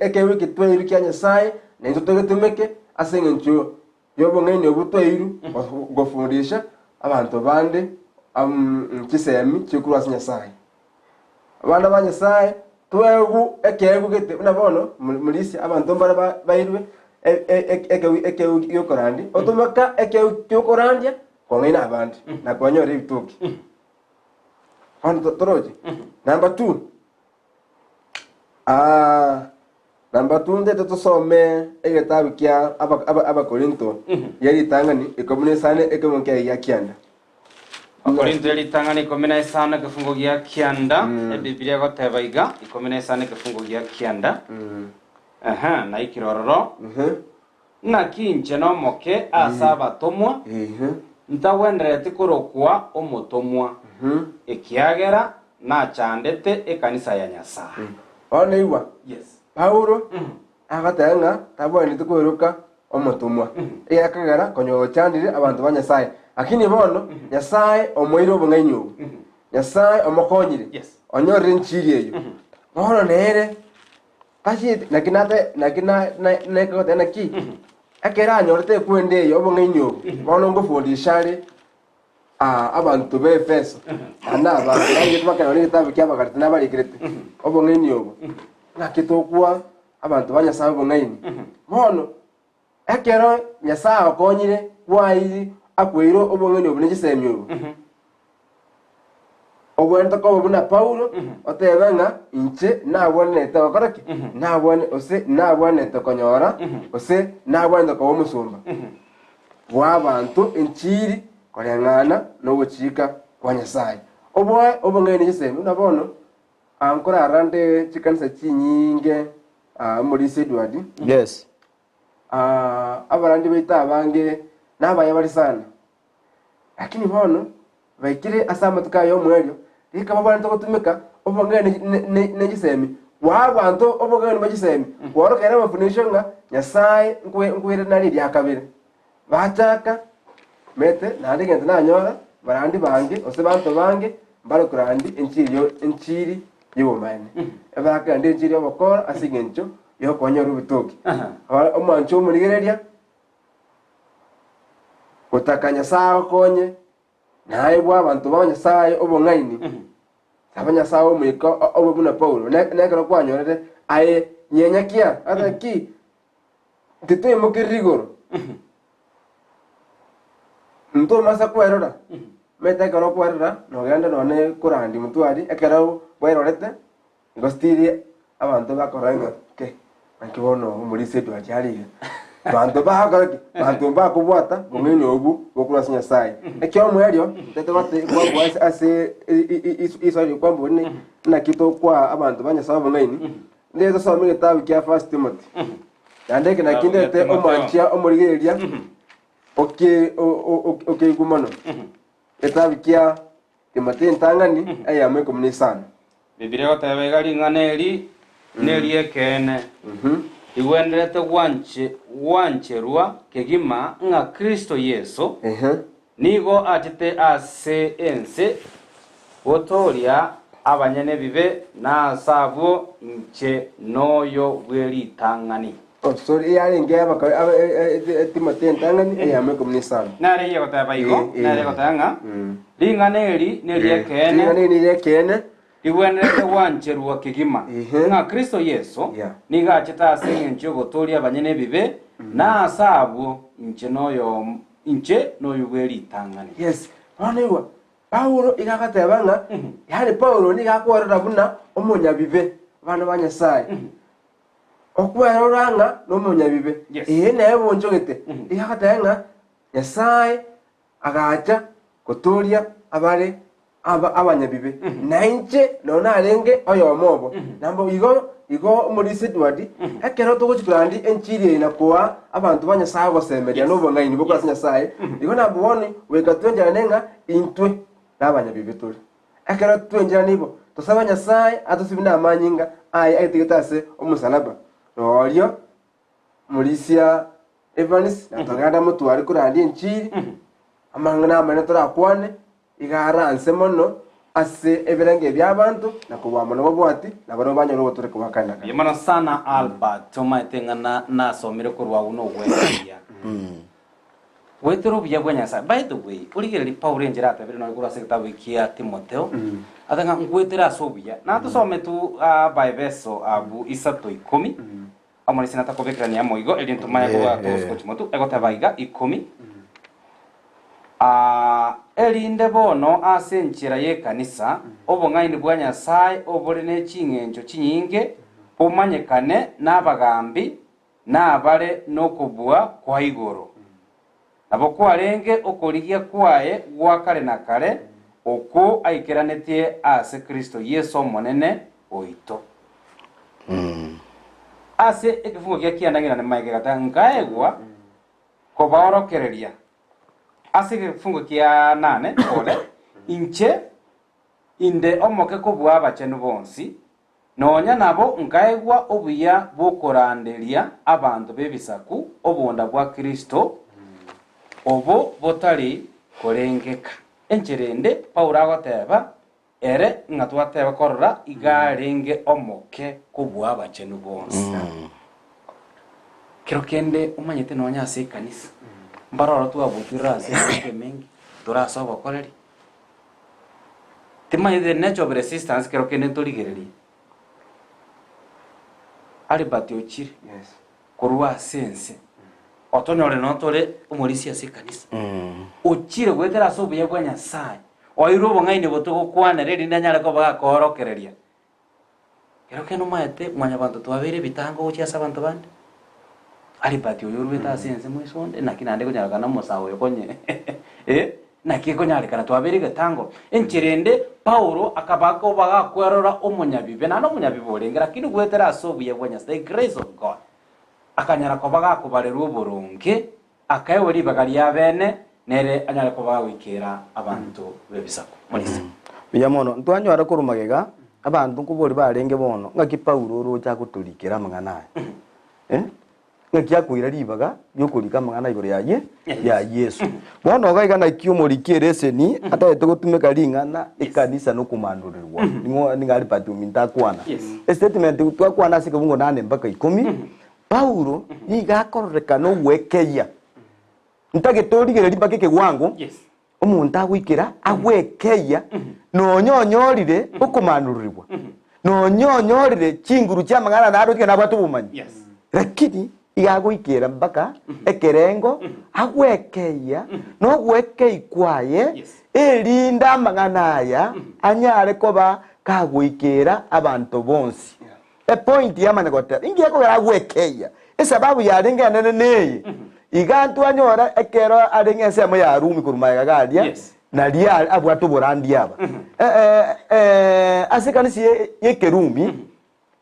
ekeegwa eke twaeirwe kia Nyasae, naintwe togetumeke ase eng'encho y'obong'aini obwo twaeirwe gofundisha abanto bande chisemi chikorwa ase Nyasae. Abana ba Nyasae twaegwa ekeegwa gete buna bono morisia abanto mbare bairwe ekeegwa giokorandia, otomeka ekeegwa giokorandia kong'aina abande na kobanyora ebitoki. Bono toroche? Number two, Number two ntete tosome egetabu kia Abakorinto ye ritang'ani ikomi na isano ekefungo kiaye gia kianda. Abakorinto ye ritang'ani 15 ekefungo gia kianda, Ebibilia egoteba iga, 15 ekefungo gia kianda. Ehe, naikire ororo. Naki inche nomoke ase abatomwa, ntagwenereti korokwa omotomwa, ekiagera nachandete ekanisa ya Nyasae. Bono igwa, Yes. Paulo agateba ng'a tabwenereti kweroka omotomwa, ekiagera konya ochandire abanto ba Nyasae. Lakini bono Nyasae omoeire obong'aini obo, Nyasae omokonyire, Yes. onyorire enchiri eyio. Bono nere Tacheti, naki nate, naki na, na, nekegoteba naki, ekero anyorete ekwende eye obong'aini obo, bono ngofundisha are ah, abanto ba Efeso, naende abanto barigete bakanyora egetabu kia Abagalati nabarikerete obong'aini obo, ng'aki tokwa abanto ba Nyasae obong'aini. Bono, ekero Nyasae akonyire kwairi akweire obong'aini obo ne chisemi obo. Obwenerete koba buna Paulo, otebe ng'a inche nabwenerete gokora ki? Nabwene gose nabwenerete konyora, gose nabwenerete koba omosomba bw'abanto enchiri koreng'ana nogochika kwa Nyasae. Oboe obong'aini chisemi buna bono aa nkorara nde chikanisa chinyinge aa omorisia Edward, Yes. aa abarandi baito abange nabaya bare sana. Lakini bono baikire ase amatuko aya y'omoerio, rika babwenerete gotumeka obong'aini ne chisemi, koa abanto obong'aini bwe chisemi, kworokereria amafundisho ng'a Nyasae nkoirana are eria kabere. Bachaka mete naende egento nanyora, barandi bange gose banto bange mbare korandi enchiri yo enchiri y'obomaene. Ebakerandi enchiri y'obokora ase eng'encho y'okonyora obotoki. Omwancho omorigereria. Gotaka Nyasae agokonye, naye bwa abanto ba Nyasae obong'aini, saba Nyasae omoika obe buna Paulo. Ne- Nekero kwanyorete, aye nyenyakia, ata ki titoimokeriri igoro, ntomasa kwerora, omanyete ekero okwerora nogenda nonye korandia motwari, ekero bwerorete. Igo stiri abanto bakora ng'a ke naki bono omorisia Edward are iga. Banto bagokora ki? Banto mbakobwata bong'aini obwo bokorwa ase Nyasaye. Ekiomoerio tete gote kwabua ase ase iswali kwambori ni naki tokwaa abanto ba Nyasaye obong'aini. Ndete tosome egetabu kia First Timothy. Naende eke naki ndete omwanchia omorigereria oke okeigwa mono. Egetabu kia Timotheo entang'ani eyemo ikomi na isano. Bibilia egoteba iga, Ring'ana eri neri'ekeene, rigwenerete gwancherwa kegima ng'a Kristo Yeso nigo achete ase ense gotooria abanyene ebibe, na ase abwo inche noyo bwe ritang'ani. Oh, sorry, eyarenge abaka aba- e- e- e- Timotheo entang'ani eyemo ikomi na isano. Nere eyio egoteba igo, Eh, eh. nere egoteba ng'a ring'ana eri neri'ekeene, Ring'ana eri neri'ekeene, rigwenerete gwancherwa kegima, Ehe. ng'a Kristo Yeso Yeah. nigo achete ase engencho y'ogotooria abanyene ebibe, na ase abwo inche noyo inche noyo bwe ritang'ani. Yes, bono igwa, Paulo iga agateba ng'a, yaani Paulo nigo akwerora buna omonyabibe, abana ba Nyasaye. Okwerora ng'a nomonyabibe, Yes. ee nere bonchogete, iga agateba ng'a Nyasae agacha gotooria abare aba abanyabibe, na inche nonya narenge oyomo obo. Nambo igo igo omorisia Edward, ekero togochia korandia enchiri eye na koa abanto ba Nyasae ogosemeria Yes. na obong'aini bokora ase Nyasae, igo nabo bono goika twencherane ng'a intwe nabanyabibe tore. Ekero twencherane igo, tosabe Nyasae atosibie namanyinga aye aitegete ase omosalaba, rorio Morisia Evans na togenda motware korandia enchiri, amang'ana amanene torakwane, iga aranse mono ase ebirengererio bi'abanto na kobua mono babwati, na barabwo banyore ogotoreka gwa kare na kare. Mbuya mono sana Albert, omanyete ng'a na nasomire korwa agwo nogwereria. Goetera obuya bwa Nyasae. By the way, origererie Paulo enchera atebire nonya korwa ase egetabu ekia Timotheo, ate ng'a ngoetera ase obuya. Natosome tu Abaefeso abwo isato ikomi, Omorisia natakobekerania amo igo, erio ntomanye koba togosuka chimotu, egoteba iga, ikomi, Ah, erinde bono ase enchera y'ekanisa, obong'aini bwa Nyasae obore ne ching'encho chinyinge bomanyekane nabagambi nabare nokobua kwa igoro. Nabo kwarenge okorigia kwaye gwa kare na kare, okwo aikeranetie ase Kristo Yeso Omonene oito. Ase ekefungo gia kianda ng'ina nemaye kegata nkaegwa kobaorokereria. Ase egefungo kia nane pole, inche inde omoke kobua abachenu bonsi, Nonya nabo nkaegwa obuya bw'okoranderia abanto b'ebisaku obonda bwa Kristo, obo botari korengeka. Enchera ende Paulo agoteba ere ng'a twateba korora iga arenge omoke kobua abachenu bonsi. Kero kende omanyete nonya ase ekanisa, mbaroro twabotirwe ase emeka emenge, tore ase obokoreri. Timanyeti the nature of resistance kero kende ntorigererie. Albert ochire Yes. korwa ase ense otonyore noo tore omorisia ase ekanisa. Ochire goetera ase obuya bwa Nyasaye. Oirwe obong'aini obo togokwanera erinde anyare koba gakoorokereria. Kero kende omanyete mwanyabanto twabeire ebitango gochia ase abanto bande. Albert oyo oruete ase ense moiso onde, naki naende ekonyarekana omosae oyo konye eh, naki ekonyarekana twabeire egetango. Enchera ende Paulo akaba koba gakwerora omonyabibe, naende omonyabibe orenge, lakini goetera ase obuya bwa Nyasae, the grace of God, akanyara koba gakobarerwa oboronge, akaegwa ribaga ria bene, nere anyare koba gagoikera abanto b'ebisaku. Morisia. Buya mono, ntwanyora korwa magega, abanto nkoboria barenge bono, ng'aki Paulo oroche agotorikera amang'ana aya? Eh? Ng'aki akoira ribaga riokorika amang'ana igoro yaye ya Yeso. Bono iga iga naki omoriki ereseni atagete gotumeka ring'ana ekanisa nokomanorerwa. Ning'o nigo Albert ominto akwana. Yes. Estatement twakwana ase ekebungo nane mpaka ikomi, Paulo nigo akororekana ogwekeyia. Ntagete origereria mpaka ekewango Yes. Omonto agoikera agwekeyia nonya onyorire okomanururigwa, nonya onyorire chinguru chi'amang'ana naroche ng'a nabwate obomanyi, Yes. lakini iga agoikera mpaka ekerengo agwekeyia nogwekei kwaye Yes. erinde amang'ana aya anyare koba kagoikera abanto bonsi. Epoint yamanya goteba, inki gekogera agwekeyia? Esababu yarenge enene neye, iga ntwanyora ekero arenge ensemo ya Rumi korwa magega garia, Yes. naria are abwate oborandi aba. Eh, eh, eh, ase ekanisa ye- y'Ekerumi,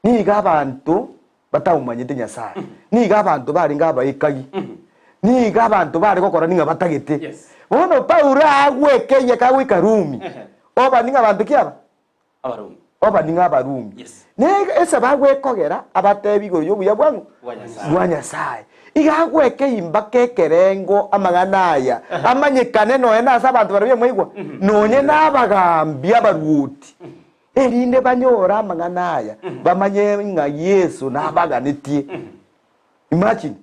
nigo abanto batamomanyete Nyasaye, nigo abanto barenge abaekagi, nigo abanto bare gokora ning'a batagete. Yes. Bono Paulo agwekeyia kagoika Rumi, Ehe. oba ning'a abanto ki aba? Abarumi. Oba ning'o Abarumi? Yes. Ne esababu ekogera abatebi igoro y'obuya bwang'o? Bwa Nyasae. Bwa Nyasae. Iga agwekei mpaka ekerengo amang'ana aya amanyekane nonya nase abanto baria bemwaigwa, nonye nabagaambi abaruoti, erinde banyore amang'ana aya, bamanye ng'a Yeso nabaganetie. Imagine,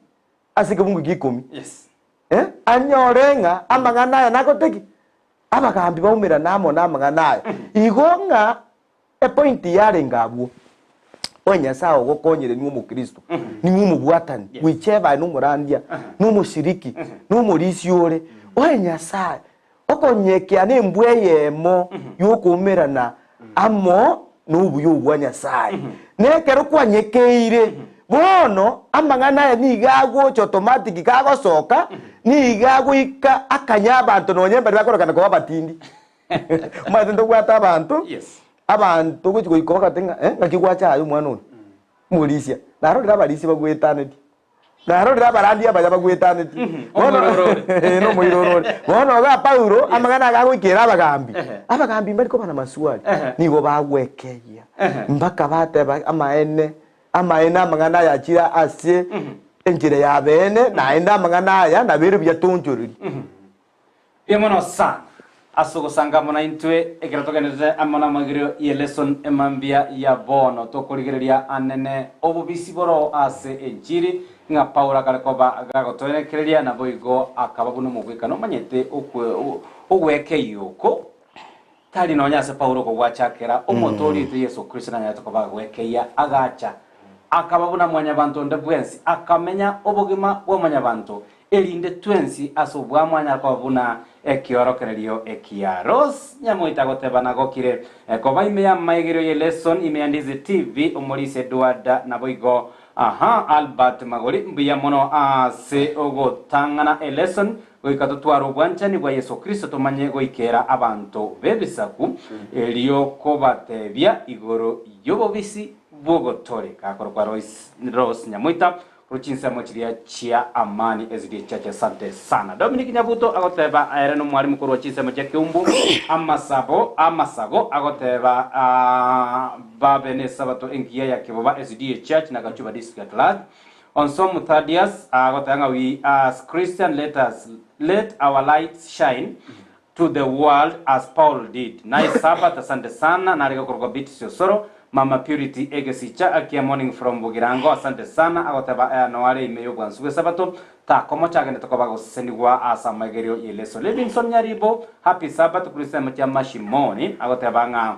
ase ekebungo gia ikomi. Yes. Eh, anyore ng'a amang'ana aya nagote ki? Abagambi baumerana amo namang'ana aya. Igo ng'a epointi yarenge abwo, Oye Nyasae ogokonyire ning'o omokristo, ning'o omobwatani, bw'ichebae nomorandia, nomoshiriki, nomorisia ore. Oye Nyasae, okonyekia nembwa eyemo y'okoumerana amo nobuya obwo bwa Nyasae. Nekero kwanyekeire, bono amang'ana aya nigo agocha automatic kagosoka, nigo agoika akanya abanto nonye mbaria bakorekana koba abatindi. Omanyete ntobwate abanto, Yes. abanto ogochi goika obagate ng'a eh, ng'aki gwacha aye omwana oyo, omorisia. Narorire abarisia bagwetanetie. Narorire abarandia abaya bagwetanetie. Bono Omoiroro ore. Eh, nomoiroro ore. Bono iga Paulo amang'ana aya agoikera abagambi. Ehe. Abagambi mbari koba namaswali, Ehe. nigo bagwekeyia Ehe. mpaka bateba amaene, amaene amang'ana aya achire ase enchera ya beene, naende amang'ana aya nabere buya tonchoreria. Mbuya mono sana ase ogosanga amo naintwe ekero togenderete amo namaigerio ye lesson emambia ya bono. Tokorigereria anene obobisi boro ase enchiri ng'a Paulo akare koba gagotoenekereria naboigo akaba buna omogwekano omanyete ogwekeyia oko Tari nonya ase Paulo okogwachakera, Omotoori oito Yeso Kristo nanyarete koba agwekeyia, agacha, akaba buna mwanyabanto onde bwensi, akamenya obogima bwa mwanyabanto, erinde twensi ase obwamo anyare koba buna ekiorokererio ekiya. Rose Nyamoita agoteba nagokire koba ime y'amaigerio ye Lesson ime ya Ndizi TV, Omorisia Edward naboigo aha Albert Magori mbuya mono ase ogotang'ana elesson Goika totware obwanchani bwa Yeso Kristo tomanye goikera abanto b'ebisaku, erio kobatebia igoro y'obobisi bw'ogotooreka. Akorokwa Royce Rose Nyamoita korwa chinsemo chiria chia Amani SDA Church. Asante sana. Dominic Nyabuto agoteba ere nomwalimu korwa chinsemo chia Keumbu amasabo amasago agoteba ah, babe nesabato engiya ya Kiboba SDA Church na Gachuba District at large. Onsomu Thaddeus agoteba ng'a we as Christian let us let our lights shine to the world as Paul did. Nice Sabbath asante sana narege korokwa Beatrice Osoro Mama Purity Egesicha akia morning from Bogirango asante sana agoteba aya noare ime y'obwansu bw'esabato takomocha agendete koba gosesenigwa ase amaigerio y'eleso Livingstone Nyaribo happy Sabbath korwa ensemo chia Mashimoni agoteba ng'a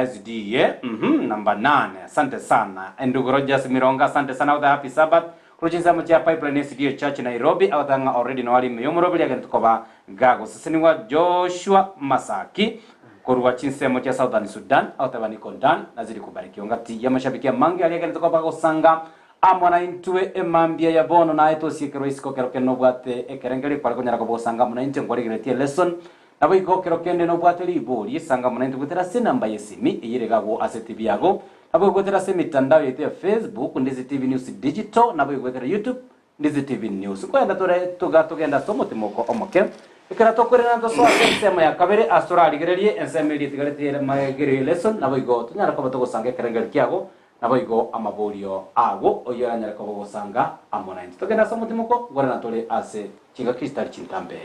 SDA uhmm number nane asante sana Endugu Rogers Mironga asante sana agoteba happy Sabbath korwa chinsemo chia Pipeline SDA Church Nairobi agoteba ng'a already noare ime y'omoroberi agente koba gagosesenigwa Joshua Masaki. Korwa chinsemo chia Southern Sudan, agoteba niko Dan, nazidi kubarikiwa ngati y'amashabiki amange aria agenderete koba bagosanga amo naintwe emambia ya bono naye tosiekerwe isiko kero kende nobwate ekerengerio kware konyara koba gosanga amo naintwe nkorigereretie lesson Naboigo kero kende nobwate ribori, sanga amo naintwe goetera ase enamba y'esimi eyere iga agwo ase TV yago, naboigo goetera ase emitandao yaito ya Facebook, Ndizi TV News Digital, naboigo goetera YouTube, Ndizi TV News. Nkoenda tore toga togende ase omotimoko omoke. Ekero tokoirana tosoe ase ensemo ya kabere ase torarigererie ensemo eria etigarete ere magega ye lesson, naboigo tonyare koba togosanga ekerengerio kiago, naboigo amaborio ago oyio oranyare koba ogosanga amo naintwe. Togende ase omotimoko, nkorana tore ase chingaki chitari chintambe.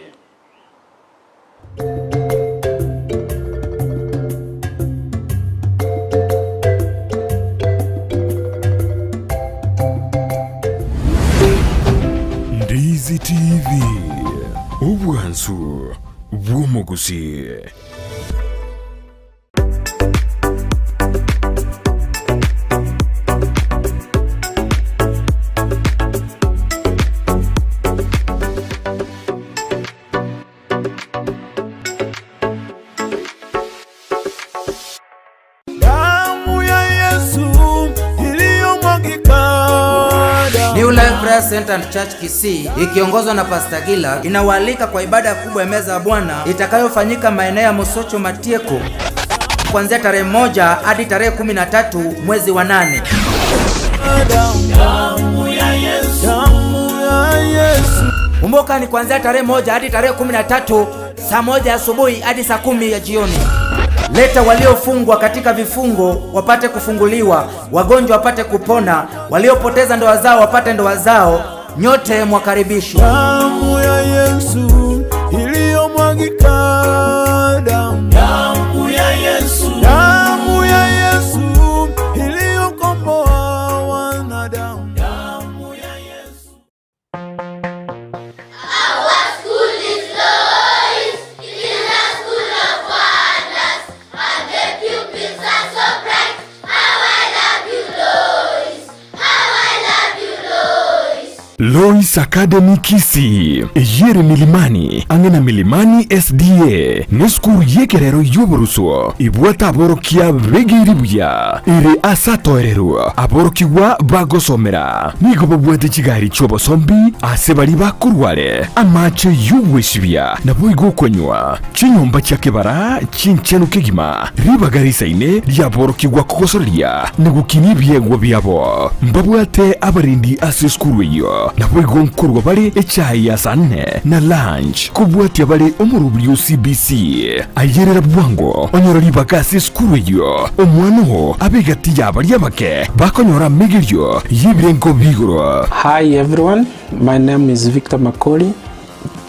Ndizi TV, obwansu bw'omogusi. Damu ya Yesu iliyomwagika. New Life Prayer Center and Church Kisii ikiongozwa na Pastor Gila inawaalika kwa ibada kubwa ya meza ya Bwana itakayofanyika maeneo ya Mosocho Matieko kuanzia tarehe 1 hadi tarehe 13 mwezi wa 8. Damu ya Yesu, damu ya Yesu. Kumbuka ni kuanzia tarehe 1 hadi tarehe 13 saa 1 asubuhi hadi saa 10 ya jioni. Leta waliofungwa katika vifungo wapate kufunguliwa, wagonjwa wapate kupona, waliopoteza ndoa zao wapate ndoa zao. Nyote mwakaribishwa. Damu ya Yesu iliyomwagika, damu, damu ya Yesu, damu ya Yesu iliyokomboa wanadamu, damu ya Yesu. Our school is Lois. It is a school of wonders, and the pupils are so bright. How I love you, Lois. How I love you, Lois. Lois Academy Kisii, eyere Milimani, ang'e na Milimani SDA, nesukuru y'ekerero y'oborusuo ebwate aborokia begeire buya, ere ase atoererwa aborokigwa bagosomera. Nigo babwate chigari chi'obosombi ase baria bakorware, amache y'ogwesibia, naboigo okonywa, chinyomba chia kebara chinchenu kegima, ribaga risaine riaborokigwa kogosoreria na gokinia ebiegwa biabo. Mbabwate abarendi ase esukuru eyio, naboigo nkorwa bare echae ya saa nne na lunch, kobwatia bare omorobiri o CBC. Ayerera bwango onyore ribaga ase esukuru eyio, omwana oo abe egati ya baria abake bakonyora amegerio y'ebirengo bi'igoro. Hi everyone, my name is Victor Makori,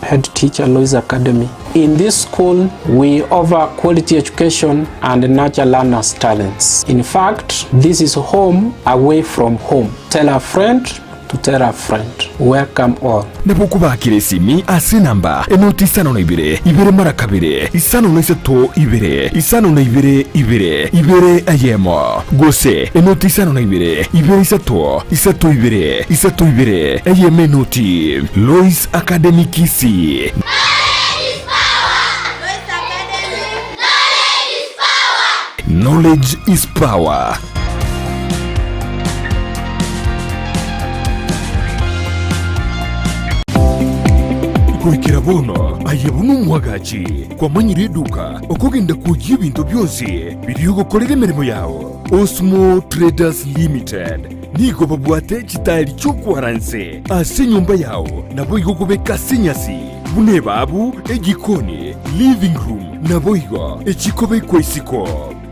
head teacher Lois Academy. In this school, we offer quality education and nurture learners' talents. In fact, this is home away from home. Tell a friend to tell a friend. Welcome all. Nabo okobakera esimi ase enamba enoti 52 ibere mara kabere 53 ibere 52 ibere ibere eyemo, gose enoti 52 ibere isato isato ibere isato ibere eyemo enoti. Lois Academy Kisii. Knowledge is power. Goikera bono aye buna omwagachi kwamanyire eduka okogenda kwoyia ebinto bionsi biria ogokorera emeremo yao. Osmo Traders Limited nigo babwate chitairi chi'okwara nse ase enyomba yao naboigo okobeka ase enyasi buna ebabu, ejikoni, living room naboigo echikobekwa isiko.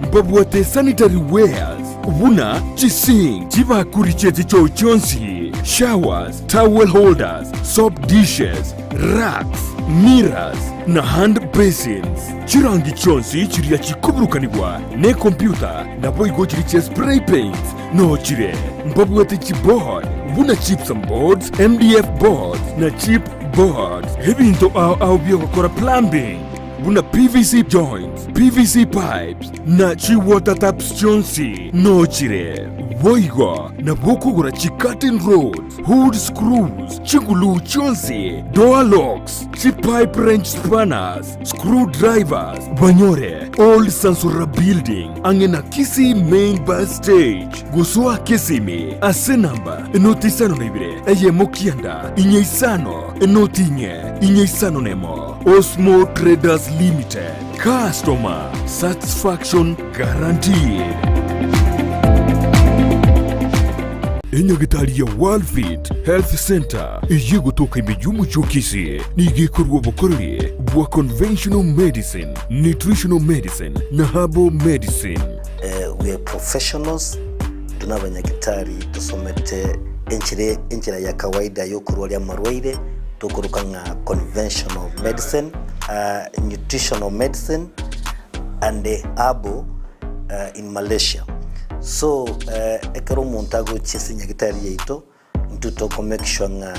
Mbabwate sanitary wares buna chisink, chibakuri chie chichoo chionsi, showers, towel holders, soap dishes, racks, mirrors na hand basins. Chirangi chionsi chiria chikoburukanigwa nekompyuta naboigo chiria chia spray paints noo chire. Mbabwate chiboard buna gypsum boards, MDF boards na chip boards. Ebinto ao ao biogokora plumbing. buna PVC joints, PVC pipes na chi water taps chionsi nochire. Boigo nabo okogora chi curtain rods, hood screws, chiguluu chionsi, door locks, chi pipe wrench spanners, screw drivers, banyore Old Sansora Building ang'e na Kisii Main Bus Stage. Gosoa Kisimi ase namba enoti isano na ibere eyemo kianda inye isano enoti inye inye isano nemo. Osmo Traders Limited, customer satisfaction guaranteed. Enyagitari ya Worldfit Health Center eyio egotoka ime y'omochie o Kisii nigo ekorua obokoreri bwa conventional medicine, nutritional medicine na herbal medicine. We are professionals, intwe nabanyagitari tosomete enchera enchera ya kawaida yokorwaria amarwaire tokoroka ng'a conventional medicine, nutritional medicine and herbal in Malaysia. So ekero omonto agochia ase nyagitari yaito, Intwe toko make sure ng'a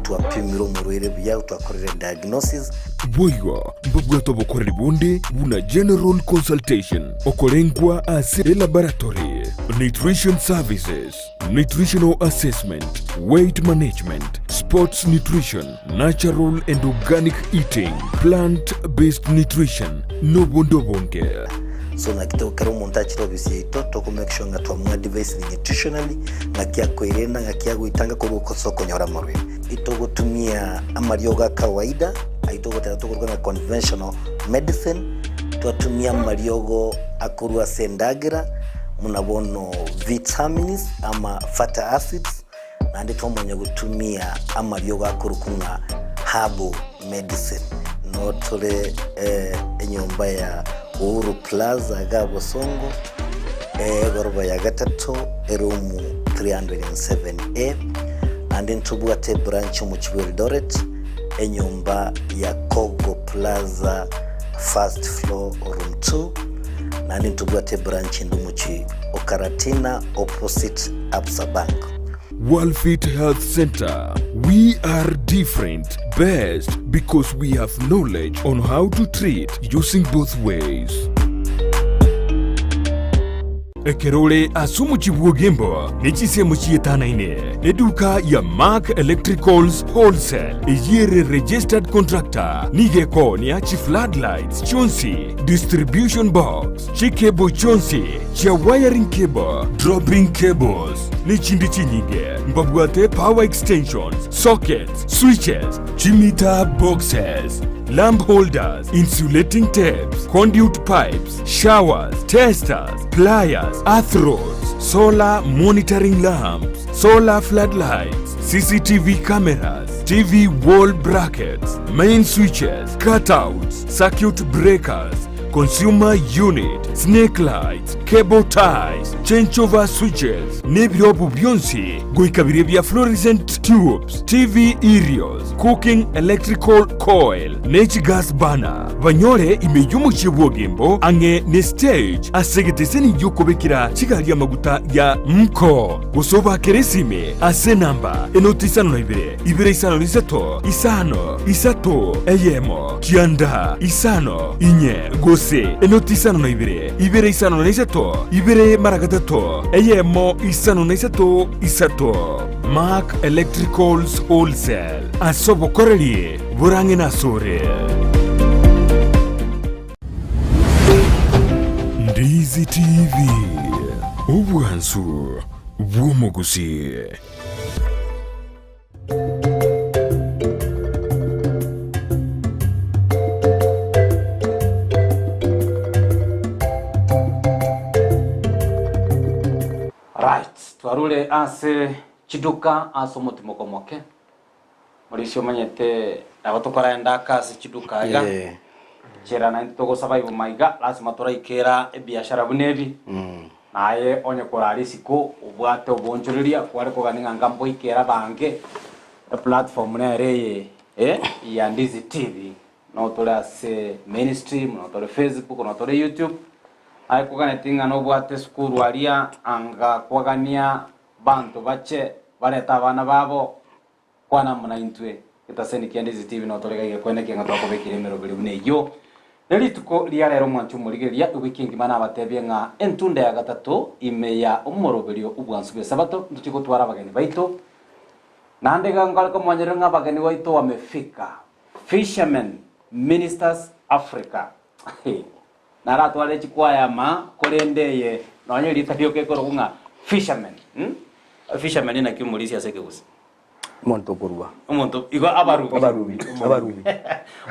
twapimire omorwaire buya, twakorire diagnosis. Boigo mbabwate obokoreri bonde buna general consultation, okorengwa ase elaboratory, nutrition services, nutritional assessment, weight management, sports nutrition, natural and organic eating, plant based nutrition, nobonde obonge. So naki to kera omonto achire ofisi yaito toko make sure ng'a twamoadvisire nutritionally ng'aki akoirenda ng'aki agoitanga korwa ase okonyora amarwaire. Itogotumia amariogo a kawaida ayio togoteba tokoruga ng'a conventional medicine, twatumia amariogo akorwa ase endagera buna bono vitamins ama fatty acids, Naende twamanya gotumia amariogo akorokwa ng'a herbal medicine. Noo tore enyomba ya Uhuru Plaza iga Bosongo, egoroba ya gatato, eroom 307A. Naende ntobwate ebranch omochie bwa Eldoret, enyomba ya Kogo Plaza first floor room 2. Naende ntobwate ebranch ende omochie o Karatina opposite Absa Bank. Worldfit Health Center, we are different, best because we have knowledge on how to treat using both ways. Ekero ore ase omochie bw'Ogembo ne chinsemo chietanaine, eduka ya Mark Electricals Wholesale eyio ere registered contractor nigo ekoonia chifloodlights chionsi, distribution box, Chicable chionsi chia wiring cable, dropping cables, ne chinde chinyinge. Mbabwate power extensions, sockets, switches, chimeter boxes, lamp holders, insulating tapes, conduit pipes, showers, testers, pliers, earth rods, solar monitoring lamps, solar floodlights, CCTV cameras, TV wall brackets, main switches, cutouts, circuit breakers, consumer unit, snake lights, cable ties, changeover switches, nebirobu bionsi goika biria bia fluorescent tubes, TV aerials, cooking electrical coil, ne chigas burner. Banyore ime y'omochie bw'Ogembo ang'e ne stage ase egeteseni gi'okobekera chigari amaguta ya Mko. Gose obakere esime ase enamba enoti 52 2 53 5 3 1 9 5 inye gose enoti 52 2 53 2 mara gatato 1 5 3 3. Mark Electricals Wholesale ase obokoreri borang'e nasore. Ndizi TV, obwansu bw'omogusii. Right, twarure ase chiduka ase omotimoko omoke. Morisia omanyete nabo tokoraenda aka ase chiduka iga, Eh. chera naintwe togosurvive maiga, lasima toraikera ebiashara buna ebi, naye onye korara isiko obwate oboonchoreria kware kogania ng'a nka mboikere abange, eplatform nere eye eh, ya Ndizi TV, notore ase mainstream, notore Facebook, notore YouTube, aye koganeti ng'a nobwate esukuru aria anga kwagania Banto bache barete abana babo, kwana amo naintwe. Getaseni kia Ndizi TV notorega iga kwene ki ng'a twakobekire emeroberi buna eyio. Ne rituko ria rero omwancho omorigereria ewiki engima nabatebie ng'a entunda ya gatato ime ya omoroberio obwansu bw'esabato ntochie gotwara abageni baito. Naende iga nkore komonyerera ng'a abageni baito wamefika. Fishermen Ministers Africa. Naratware chikwaya ama korende eye nonya erieta rioka ekorokwa ng'a fishermen. Fishermen naki omorisia ase ekegusii? Omonto okoruba. Omonto igo abarubi. Abarubi, abarubi.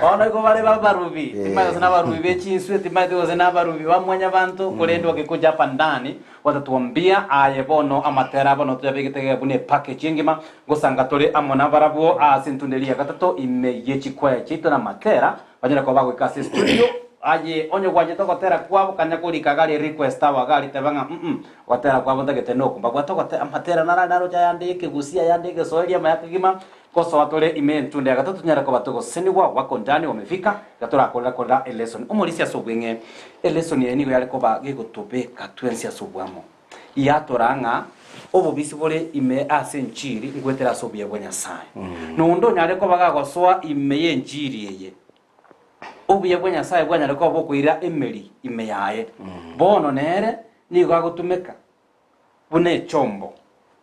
Bono igo bare abarubi, timanyeti gose nabarubi be chinswe, timanyeti gose nabarubi ba mwanyabanto, korende wakikuja hapa ndani watatuambia aye bono amatera bono toyabegete iga buna epackage engima, ngosanga tore amo nabarabwo ase entunda eria ya gatato ime ye chikwaya chiaito na amatera, banyare koba bagoika ase estudio, aye onye gwanchete ogotera kwabo kanya korika iga aria request awo iga aria teba ng'a mm Ogotera kwabo ntagete noko, mbabwate ogotera amatera naro naroche ayande y'ekegusia, ayande y'egesoeri, amaya kegima, gosoa tore ime y'entunda ya gatato tonyare koba togosesenigwa, wako ndani wamefika, iga torakorera korera elesson. Omorisia ase obweng'e, elesson eye nigo yare koba gegotobeka twensi ase obwamo. Yatora ng'a obobisi bore ime ase enchiri ngoetera ase obuya bwa Nyasae. Nonde onyare koba gagosoa ime y'enchiri eye, Obuya bwa Nyasae bwanyare koba bokoira emeri ime yaye. Bono nere nigo agotumeka buna echombo,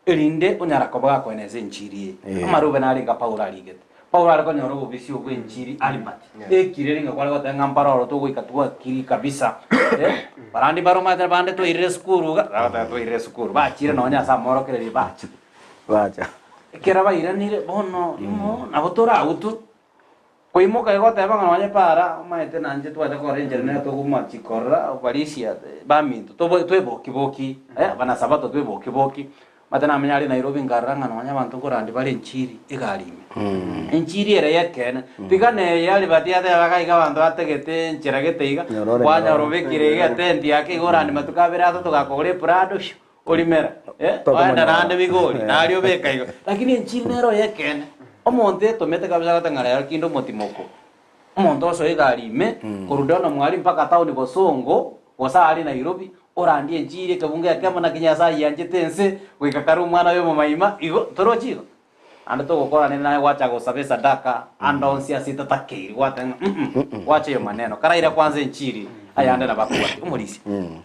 erinde onyara koba gakoenesa enchiri eye. Amarube narenge a Paulo arigete. Paulo are konyora obobisi obwe enchiri Albert. Ekireri ng'a kware goteba ng'a mpare oro togoika twakiri kabisa. Eh, barandi baromanyete bande twairire esukuru iga, bagoteba twairire esukuru. Bachire nonya ase amorokererio bacha. Bacha. Ekero bairanire bono imo nabo torautwe. Koimoka igo goteba ng'a nonye para omanyete nainche twacha korora enchera nere togomachi korora obarisia baminto tobo tweboki boki eh bana sabato tweboki boki. Omanyete namenya aria Nairobi nkarora ng'a nonye abanto nkorandi bare enchiri egari ime. Enchiri ere y'ekeene, tiga neye Albert ateba iga iga abanto bategete enchera gete iga, Nyororo, kwanyora nyororo. obekire iga etenti ake iga orandi matuko abere atato gakogora eprado shoo, orimera eh, Tokomonyora. oenda naende bigori, naria obeka igo. Lakini enchiri nero y'ekeene, omonto etomete kabisa agote ng'a rero kinde omotimoko, omonto osoe egari ime, korwa down mwaria mpaka town bosongo, gose aria Nairobi, orandie enchiri ekebungo ekemo naki Nyasaye ayianchete ense, goika kare omwana oye omomaima, igo, torochi igo? Ande togokora nere naye gwacha gosaba esadaka ande onsi ase etatakeiri gwateba ng'a mm wacha eyo maneno karaira kwanza enchiri ayande nabakobwatia omorisia.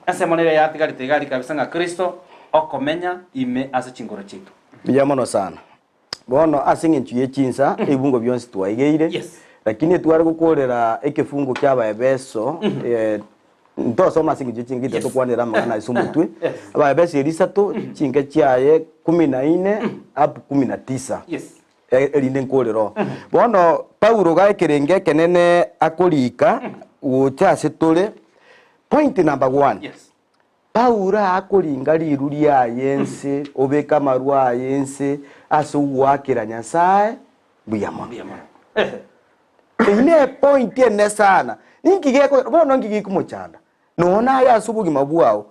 Ensemo nere yatigarete iga aria kabisa ng'a Kristo okomenya ime ase chinkoro chiaito. Mbuya mono sana. Bono ase eng'encho ye chinsa ebibungo bionsi twaigeire, Yes. lakini etware gokorera ekefungo kia Abaefeso eh, Ntosoma ase engencho ye chinke Yes. tokwanera amang'ana ase omotwe. Yes. Abaefeso erisato, chinke chiaye kumi na ine up kumi na tisa. Yes. E- erinde nkorere oo. Bono Paulo iga ekerengo ekenene akorika gocha ase tore, point number one, Yes. Paulo akoringa riru riaye ense, obeka amarwa aye ense ase ogoakera Nyasae mbuya mono. Mbuya mono. Ehe. Eyio nepointi ene sana. Ninki gekogera bono nki gekomochanda? Nonya naye ase obogima bwao,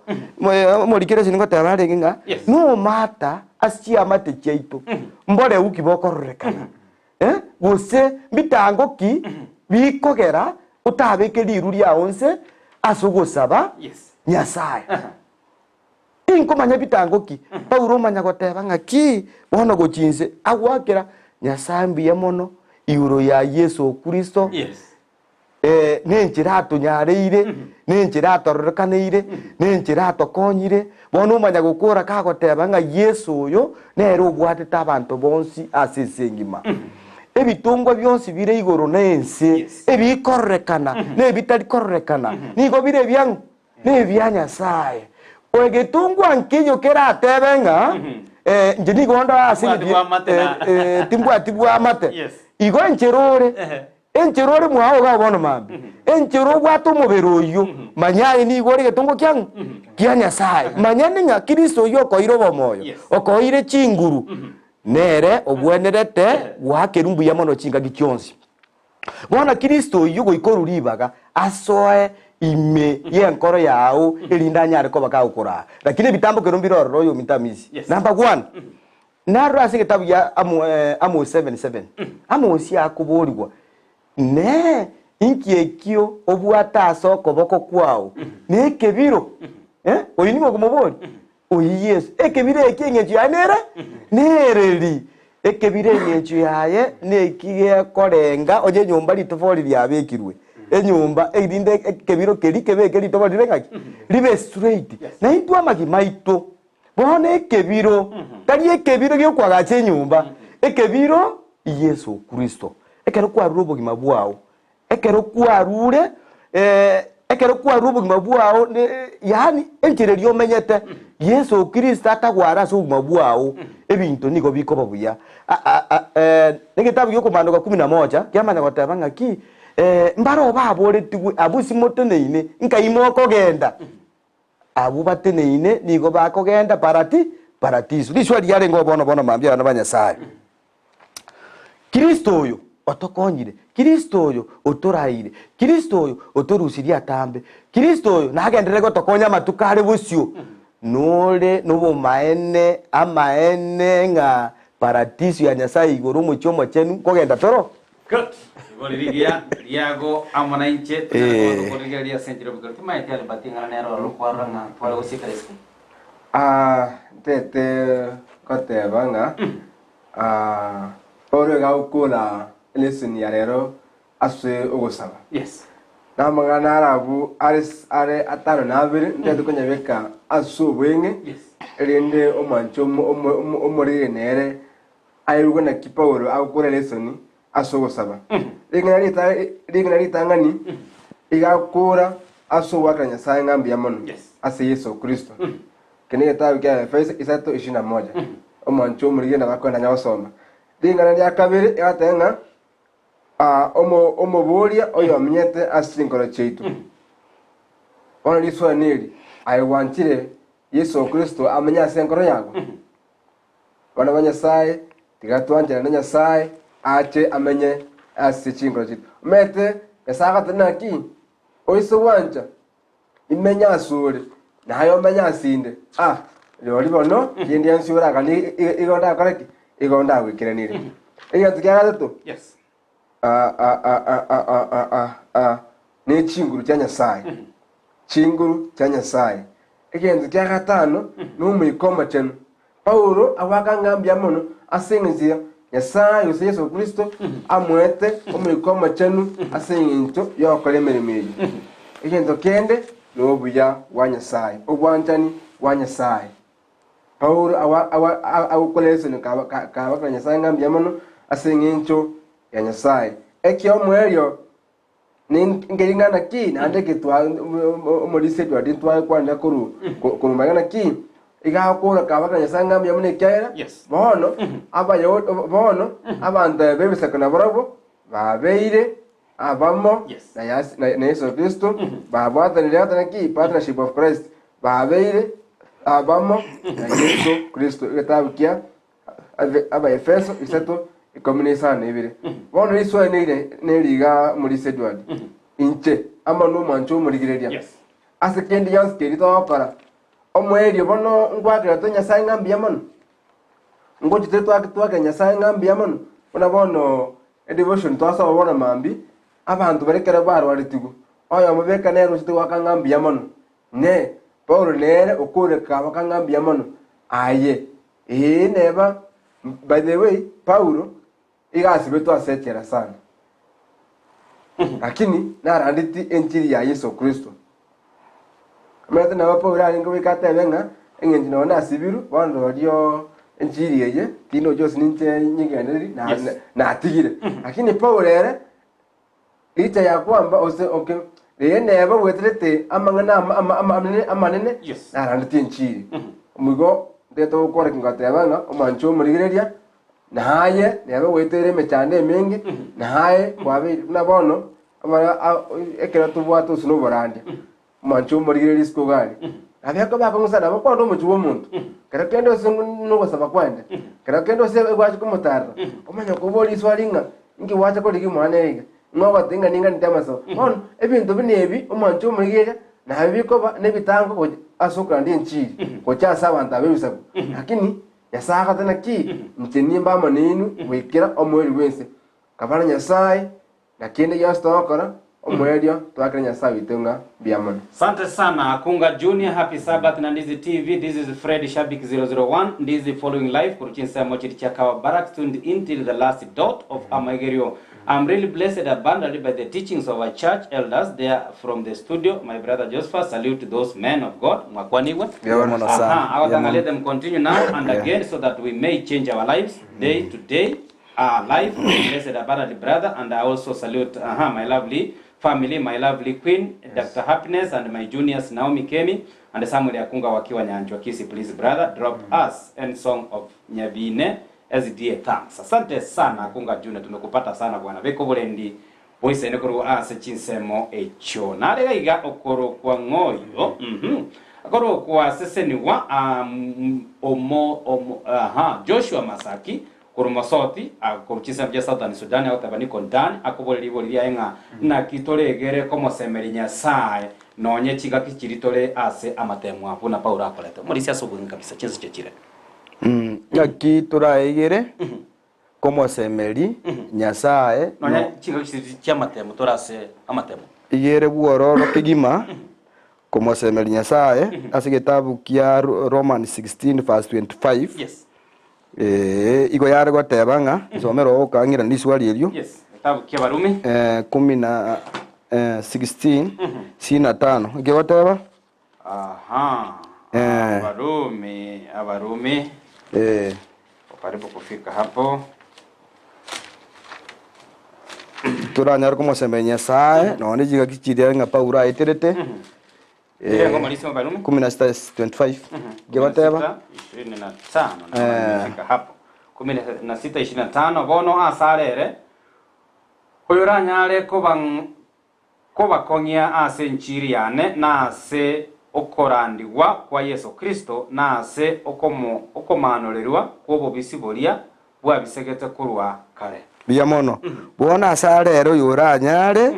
omorikeri ase nigoteba arenge ng'a Yes. no matter ase chiamate chiaito, mboreu ki bokororekana, eh, gose mbitango ki bikogera otabeke riru riao nse ase ogosaba Yes. Nyasaye. Tinkomanya bitango ki? Paulo omanya goteba ng'a ki bono gochia inse agoakera Nyasae mbuya mono igoro ya Yeso Kristo Yes. eh, nenchera atonyareire, nenchera atororekaneire, nenchera atokonyire. Bono omanya gokora kagoteba ng'a Yeso oyo nere obwatete abanto bonsi ase ense engima. Ebitongwa bionsi bire igoro na ense, Yes. ebikororekana na ebitari kororekana, nigo bire ebiang'u nebia Nyasae. Egetongwa nkeiyo keratebe ng'a eh, inche nigo ndore ase Timbwati ebi- bw'amate eh, na- eh, timbwati bw'amate. Yes. Igo enchera ore, Ehe. enchera ore mwao iga bono mambia, enchera obwate omobere oyio, manya aye nigo ore egetongwa kiang'o? Kia Nyasae. Manya ng'a Kristo oyio okoeire obomoyo, Yes. okoeire chinguru, nere obwenerete goakerwa mbuya mono chingaki chionsi. Bono Kristo oyio goika orue ribaga asoe ime y'enkoro yao erinde anyare koba kagokoraa. Lakini ebitambo kero mbire ororo oyominto Amisi. Yes. Number one, naroro ase egetabu gia Amo, eh, Amos 7:7. Amosi akoborigwa, Nee, inki ekio obwate ase okoboko kwao? Nekebiro. Eh, oyio nigo okomoboria? Oyio Yeso. Ekebiro ekio eng'encho yaye nere? Nereri. Ekebiro eng'encho yaye neki gekorenga onye enyomba ritofori riabekirwe. enyomba erinde ekebiro keria kebeke ritoba rire ng'aki? Ribe straight. Na intwe amagima aito, bono ekebiro, tari ekebiro giokoagacha enyomba, ekebiro Yeso Kristo. Ekero kwarure obogima bwao, Ekero kwarure, ekero kwarure obogima bwao, ne yaani enchera eria omenyete, Yeso Kristo atagware ase obogima bwao, ebinto nigo bikoba buya. Negetabu giokomanoka kumi na moja kiamanya goteba ng'aki, mbare baboretigwe abwo ase moteneine, nkai mokogenda? Abwo bateneine nigo bakogenda parati paradiso. Riswali riarengeo bono bono mambia abana ba Nyasae. Kristo oyo otokonyire, Kristo oyo otoraire, Kristo oyo otorusirie atambe, Kristo oyo nagenderere gotokonya amatuko are bosio, nore nobomaene amaene ng'a paradiso ya Nyasae igoro omochie omochenu nkogenda toro? Good. Igo ririgia riago amo nainche tonyare koba tokorigereria ase enchera y'obokero. Timaeti Albert ing'ana nere ororo kwarora ng'a tware gosiekera isiko. Ah, ntete goteba ng'a ah, Paulo iga agokora elesson ya rero ase ogosaba. Yes. Namang'ana arabu are are atano na abere ntete konyabeka ase obweng'e Yes. erinde omwancho omo- omo- omo- omoriri nere Aigwe naki Paulo agokora lesoni ase ogosaba. Ring'ana rita ring'ana ritang'ani iga agokora ase ogoakera Nyasae ng'a mbuya mono ase Yeso Kristo. Eke negetabu kia Abaefeso isato ishirini na moja. Omwancho omorige nabo akoenda anya gosoma. Ring'ana ria kabere egateba ng'a ah, omo omoboria oyomenyete ase chinkoro chiaito. Bono riswali neri, aye gwanchire Yeso Kristo amenye ase enkoro yago? Abana ba Nyasae, tiga twanchane na Nyasae ache amenye ase chinkoro chiaito. Omanyete Nyasae agateba naki? Oise gwancha imenye asore, naye omenye asinde. Ah, rirorio bono kende gionsi oraganie igo ndakore ki? Igo ndagwikeranire. Egento kia gatato, Yes. ah, ah, ah, ah, ah, ah, ah, ah, ah, ne chinguru chia Nyasae. Chinguru chia Nyasae. Egento kia gatano n'Omoika Omochenu. Paulo agoaka ng'a mbuya mono ase engencho ya Nyasae gose Yeso Kristo amoete Omoika Omochenu ase engencho y'ogokora emeremo eye. Egento kende nobuya bwa Nyasae, obwanchani bwa Nyasae. Paulo agokora esoni kabakera Nyasae ng'a mbuya mono ase engencho ya Nyasae. Eki'omoerio Nkering'ana ki naende eke omorisia Edward ntwakwanera korwa korwa magena ki? Iga agokora kabaka Nyasae ng'a mbuya mono ekiagera bono Abayahudi bono abanto aba b'ebisaku nabarabwo babeire abamo na Yas- na na Yeso Kristo, babwatanire ata naki? Partnership of Christ, babeire abamo na Yeso Kristo. Egetabu kia Abaefeso isato ikomi na isano na ibere. Bono riswali neire neriga omorisia Edward. Inche amo nomwancho omorigereria. Yes. Ase kende gionsi keria togokora. Omoerio bono ngwakera tore Nyasae ng'a mbuya mono. Ngochi tore twake twakera Nyasae ng'a mbuya mono. Buna bono edevotion twasoma bono mambia, abanto baria ekero barwaretigwe, oyomo beka nere ochete goaka ng'a mbuya mono. Ne, Paulo nere okoreka baka ng'a mbuya mono. Aye, ee neba, by the way, Paulo iga asibetwe ase echela sana. Lakini narandeti enchiri ya Yeso Kristo. Omanyete nabo Paulo arenge goika atebe ng'a eng'encho nonye nasibirwe, bono rorio enchiri eye tindi gochia gose ninche nyegendereri na- Yes. natigire. Lakini Paulo ere Richa ya kwamba ose oke, riria neba gweterete amang'ana ama- ama- ama- amanene amanene, Yes. narandetie enchiri. Omoigo ntete gokora ki ngoteba ng'a omwancho omorigereria, naye neba gwetere emechando emenge, naye kwabeire buna bono, amara a- ekero tobwate ase noborandia. Omwancho omorigereria isiko iga aria. Nabo ekoba akong'u sana, nabo okwana omochie bw'omonto. Kero kende ase nogosaba kwande, kero kende ase egwacha komotarera, omanye koboria riswali ng'a inki gwacha korigia omwana iga, ng'a ogoteba ng'a ninganete amasabo. Bono ebinto buna ebi omwancho omorigereria nabio bikoba nebitango gocha ase okorandia enchiri, gocha ase abanto aba ebisaku. Lakini Nyasae agateba naki, inche nimbe amo nainwe goikera omoerio bw'ense. Nkaba na Nyasae, Na kende gionsi togokora, omoerio toakere Nyasae oito ng'a mbuya mono. Sante sana Kunga Junior happy Sabbath na Ndizi TV this is Fred Shabik 001 Ndizi following live korwa chinsemo chiri chia Kawa Barracks tuned in till the last dot of amaigerio. I'm really blessed abundantly by the teachings of our church elders there from the studio my brother Josephat salute those men of God mwakwanigwe Mbuya mono sana. Aha, agotanga Mbuya mono. let them continue now and Yeah. again so that we may change our lives day to day our life blessed abundantly brother and I also salute aha, my lovely family my lovely queen Dr. Happiness and my juniors Naomi Kemi and Samuel Akunga wakiwa Nyanjwa Kisii please brother drop us and song of Nyabine SDA thanks. Asante sana Akunga Junior tumekupata sana bwana. Beka oborendi boisene korwa ase chinsemo echio. Nare iga iga okorokwa ng'oyo mhm akorokwa seseniwa um, omo, omo, aha, Joshua Masaki korwa Mosoti korwa chinsemo chia Southern Sudan agoteba niko ndani akoboria ribori riaye ng'a naki toregere komosemeria Nyasaye nonye chingaki chiria tore ase amatemwa buna Paulo akorete. Omorisia ase obong'e kabisa chinse chiachire. Naki toraegere komosemeri Nyasae Nonya no. chingaki chiria chi'amatemo tore ase amatemo. Igere bwororo kegima komosemeri Nyasae ase egetabu kia Romans 16 verse 25. Yes. Ee, igo yare goteba ng'a nsomere oo okang'ira riswali erio. Yes. Getabu ki'Abarumi. Kumi na 16 sitini na tano ekegoteba. Aha. Eh. Abarumi, Abarumi. Eh. Karibu kufika hapo. Toranyare komosemberia Nyasae, nonya ne chingaki chiria ng'a Paulo aeterete. Eh, ngoma lisoma Abarumi. 16:25. Gekoteba. Ishirini na tano. Naona nimefika hapo. 16:25 bono asare ere oyoranyare koba Kobakong'ia ase enchiri yane, na ase okorandigwa kwa Yeso Kristo, na ase okomaanorerwa kw'obobisi boria bwabisegete korwa kare. Mbuya mono. Bono ase are ere oyoranyare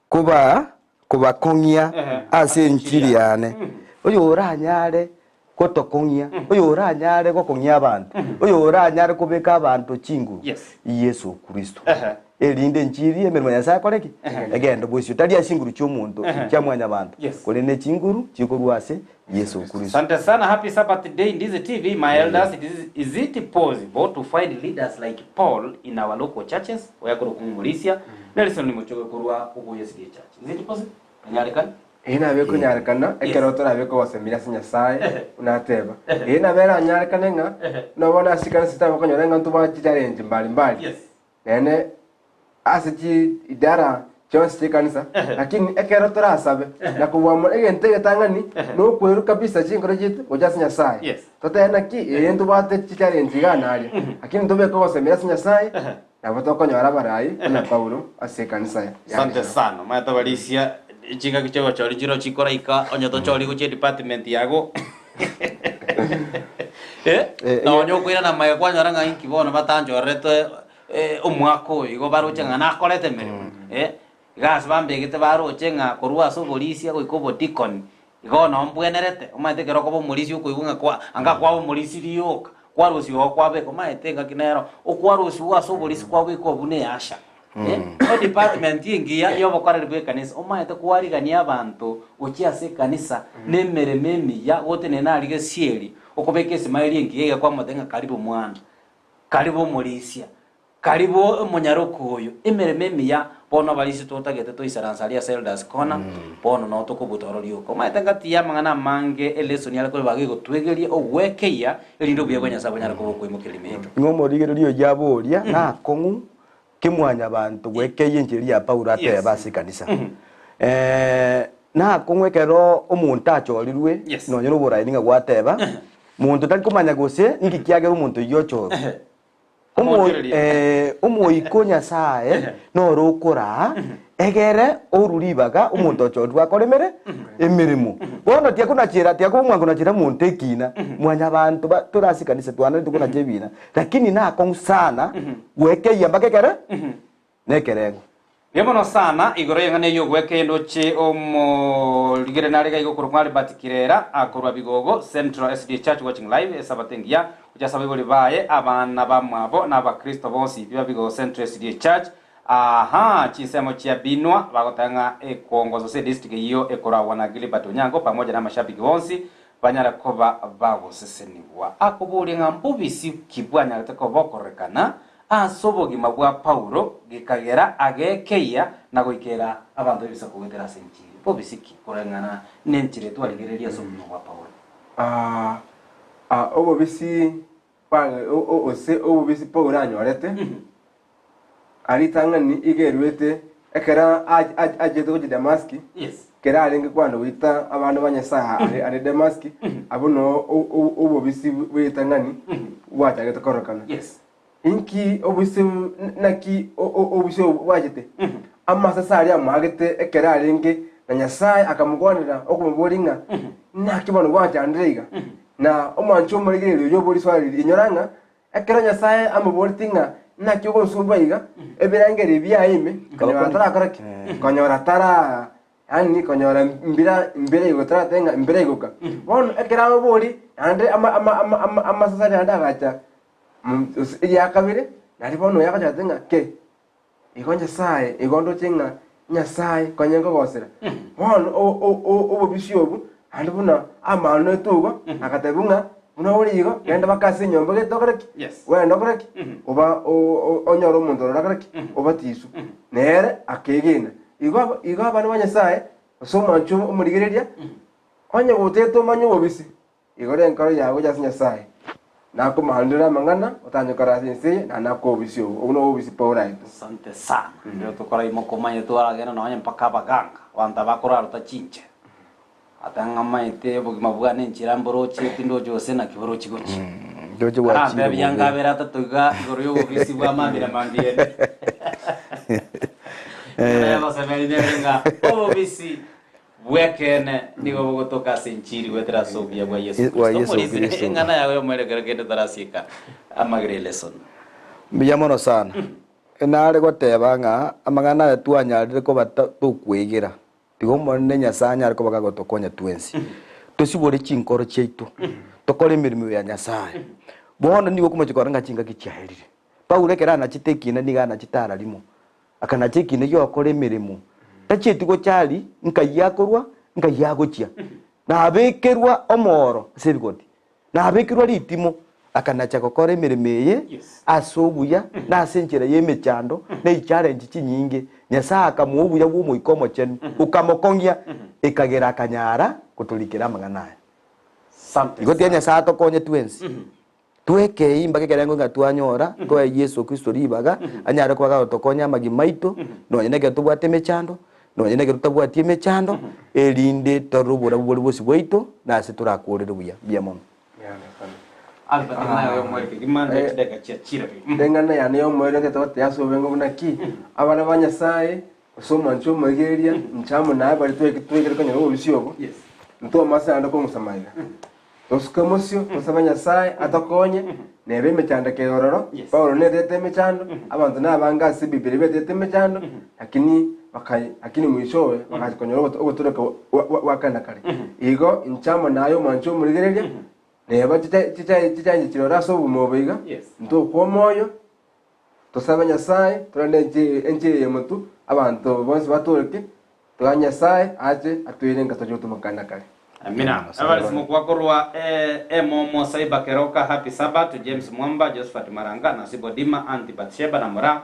koba kobakong'ia ase enchiri yane, oyoranyare gotokong'ia, oyoranyare gokong'ia abanto, oyoranyare kobeka abanto chinguru, Yeso Kristo. Erinde enchiri y'emeremo ya Nyasae ekore ki? Egende bosio, tari ase chinguru chi'omonto, chia mwanyabanto, korende nechinguru chikorwa ase Yeso Kristo. Asante sana happy Sabbath day Ndizi TV my elders it is, is it possible to find leaders like Paul in our local churches oyakorwa kong'umorisia Nelson Muchoge korwa Obuya SDA Church is it possible Enyarekane Eye nabo ekonyarekana ekero torabe kogosemeria ase Nyasae, buna ateba. Eye nabo eranyarekane ng'a buna bono ase chikanisa titaba konyora ng'a ntobwate chichallenge mbali mbali, naende ase chiidara chionsi chi'ekanisa, lakini ekero torasabe na kobua mono egento egetang'ani nokwerwa kabisa chinkoro chiaito gocha ase Nyasae. Totebe naki eye ntobwate chichallenge iga na aria, lakini tobeke ogosemeria ase Nyasae, Nabo tokonyora abarai buna Paulo ase ekanisa ya Asante rero. sana. Omanyete abarisia chingaki chiogochori chiro chikoraika onye tochori gochia edepartment yago. Eh, Eh, na onye okoirana magega kwanyora ng'a inki bono batanchorerete eh, omwaka oyo igo baroche ng'a nakorete emeremo. Eh, iga ase bambegete baroche ng'a korwa ase oborisia goika obodikoni Igo nao mbwenerete, omanyete ekero okoba omorisia okoigwa ng'a kwa anga kwaba omorisia rioka, kwarusiwa oo kwabekwa, omanyete engaki nero okwarusiwa ase oborisia kwabekwa buna easha eh, edepartment engiya ya obokoreri bwa ekanisa, omanyete kwarigania abanto gochia ase ekanisa na emeremo emiya, gotenena aria gesieri, okobeka esimaeri engiya iga kwamotebia ng'a karibu mwana, karibu omorisia. Karibu omonyaroku oyo, emeremo emiya, bono abarisia totagete toisaranse aria ase Elders Corner, bono noo tokobuta oro rioka. Omanyete ngati y'amang'ana amange elesoni are koba egotwegeria ogwekeyia, erinde obuya bwa Nyasae bonyare koba okoimokereria ime yaito. Ng'a omorigereria oyio aboria, Nakong'u ki mwanyabanto gwekeyia enchera ya Paulo ateba ase ekanisa? Nakong'u ekero omonto achorirwe nonya noboraini ng'a gwateba, monto tari komanya gose ninki kiagera omonto oyio ochorwa. Omoika o Nyasae noro okoraa, egere orue ribaga omonto ochorirwe akoremere emeremo. Bono tiakonachera tiakoba omwango konachera omonto ekina, mwanyabanto ba tore ase ekanisa twanarete konacha ebina, lakini nakong'u sana gwekeyia mpaka ekere nekerengo. Mbuya mono sana igoro y'eng'ana eyio ogwekeyia ndoche omorigere nare iga okorokwa Albert Kirera akorwa Bigogo Central SDA Church watching live esabato engiya gochia ase abaibori baye abana bamwabo na abakristo bonsi pi ba Bigogo Central SDA Church ahaa chinsemo chia Binwa bagoteba ng'a ekwongoza ase edistrict eyio ekoragwa na Gilbert Onyango pamoja na amashabiki bonsi banyare koba bagosesenigwa. Akoboria ng'a mbobisi ki bwanyarete koba bokororekana. ase obogima bwa Paulo gekagera agekeyia na goikera abanto b'ebisaku goetera ase enchiri? Bobisi ki koreng'ana nenchera etwarigereria ase obogima bwa Paulo? Obobisi gose obobisi Paulo anyorete, ritang'ani iga eruete ekero achete gochia Damaski, ekero arenge kwana goita abana ba Nyasae are Damaski, abwo noo obobisi bwe ritang'ani bwachagete kororekana. Inki obobisi naki obobisi obo bwachete? Amasase aria amoagete ekero arenge na Nyasae akamokwanera okomoboria ng'a, Naki bono gwanchandire iga? Na omwanchi omoregereria oyio oborie riswali riria, inyora ng'a ekero Nyasae amoboretie ng'a naki ogonsumba iga, ebirengererio biaye ime, konyora tarakora ki? Konyora tara yaani konyora mbira mbira igo tarateba ng'a mbira igoka. Bono ekero amoborie, naende ama ama ama ama amasase aria naende agacha eria kabere, naria bono oyo agocha goteba ng'a kei. Igo Nyasae, igo ndoche ng'a Nyasae konya nkogosera. Bono obobisi obo, naende buna amano etugo, agatebwa ng'a buna ore igo, genda baka ase enyomba gete okore ki? Yes. Ogende okore ki? Oba onyore omonto ororo akore ki? Obatiswe. Nere akegena. Igo igo abana ba Nyasae, ase omwancho omorigereria, onye gotete omanye obobisi, Igoro enkoro yao gocha ase Nyasae, nakomaanere amang'ana otanyokora ase ense eye, naende nakoe obobisi obo. Obwo nobwo obobisi Paulo aetwe. Asante sana. Rero tokoraimoka omanye twaragenda nonye mpaka abaganga, abanto aba bakorarota chinche. Ata ng'amaete obogima bwane enchera mboroche tindochi gose naki borochi gochia. Ndoche bwachire Arantebia bobe. ngabere atato iga igoro y'obobisi bwa mambia na mambia ende. Eng'ana y'ogosemeria nere ng'a obobisi Bw'ekeene nigo bogotoka ase enchiri goetera ase obuya bwa Yeso Bwa Kristo. Yeso Omorisia, Kristo. eng'ana yago y'omoerio kende tarasieka amagera elesson. Mbuya mono sana. Nare goteba ng'a amang'ana aya twanyarire koba tokwegera, tiga Omonene Nyasae anyare koba kagotokonya twensi. Tosibore chinkoro chiaito, tokore emeremo ya Nyasae. Bono nigo okomochia korora ng'a chingaki chiaerire. Paulo ekero anachete ekina nigo anachete ara rimo, Akanacha ekiina gi'ogokora emeremo, tachieti gocha aria, nkai akorwa, nkai agochia. Nabekerwa omooro ase ebigoti, nabekerwa ritimo, akanacha gokora emeremo eye ase obuya na ase enchera y'emechando na echichallenge chinyinge. Nyasae akamoa obuya bw'Omoika Omochenu, okamokong'ia, ekagera akanyara gotorikera amang'ana aya. Igo tiga Nyasae atokonye twensi. Twekei mpaka ekerengo ng'a twanyora, toe Yeso Kristo ribaga, anyare koba agotokonya amagima aito, nonye nekero tobwate emechando, nonye nekero totabwati emechando, erinde torore oborabu bore bosio bwaito, na ase torakorere buya. Mbuya mono. Albert naye oyomoerio kegima nde chidakika chia chire. Eng'ana yane y'omoerio ntete gotebia ase obobe ng'a buna ki, abana ba Nyasae, gose omwanchi omoigereria, inche amo naye baria twegete konyora obobisi obo, ntwomase naende kong'usa magega. Tosuke mosio, tosabe Nyasae atokonye, neba emechando eke ororo, Paulo netete emechando, abanto nabange ase Ebibilia betete emechando, lakini baka lakini mwishowe bagacha konyora ogoto ogotoreka gwa gwa gwa kare na kare. Igo inche amo naye omwanchi omorigereria, neba chicha chicha chichanche chire ase obogima obo iga, ntokwa omoyo, Tosabe Nyasae, torende enchiri eye motwe, abanto bonsi batooreke, toganye Nyasae ache atoire enka toche gotuma kare na kare. Amina. Abarisi mokwa korwa Emomo Cyber Keroka Happy Sabbath James Mwamba Josephat Maranga Nasibo Dima Aunty Bathsheba na Moraa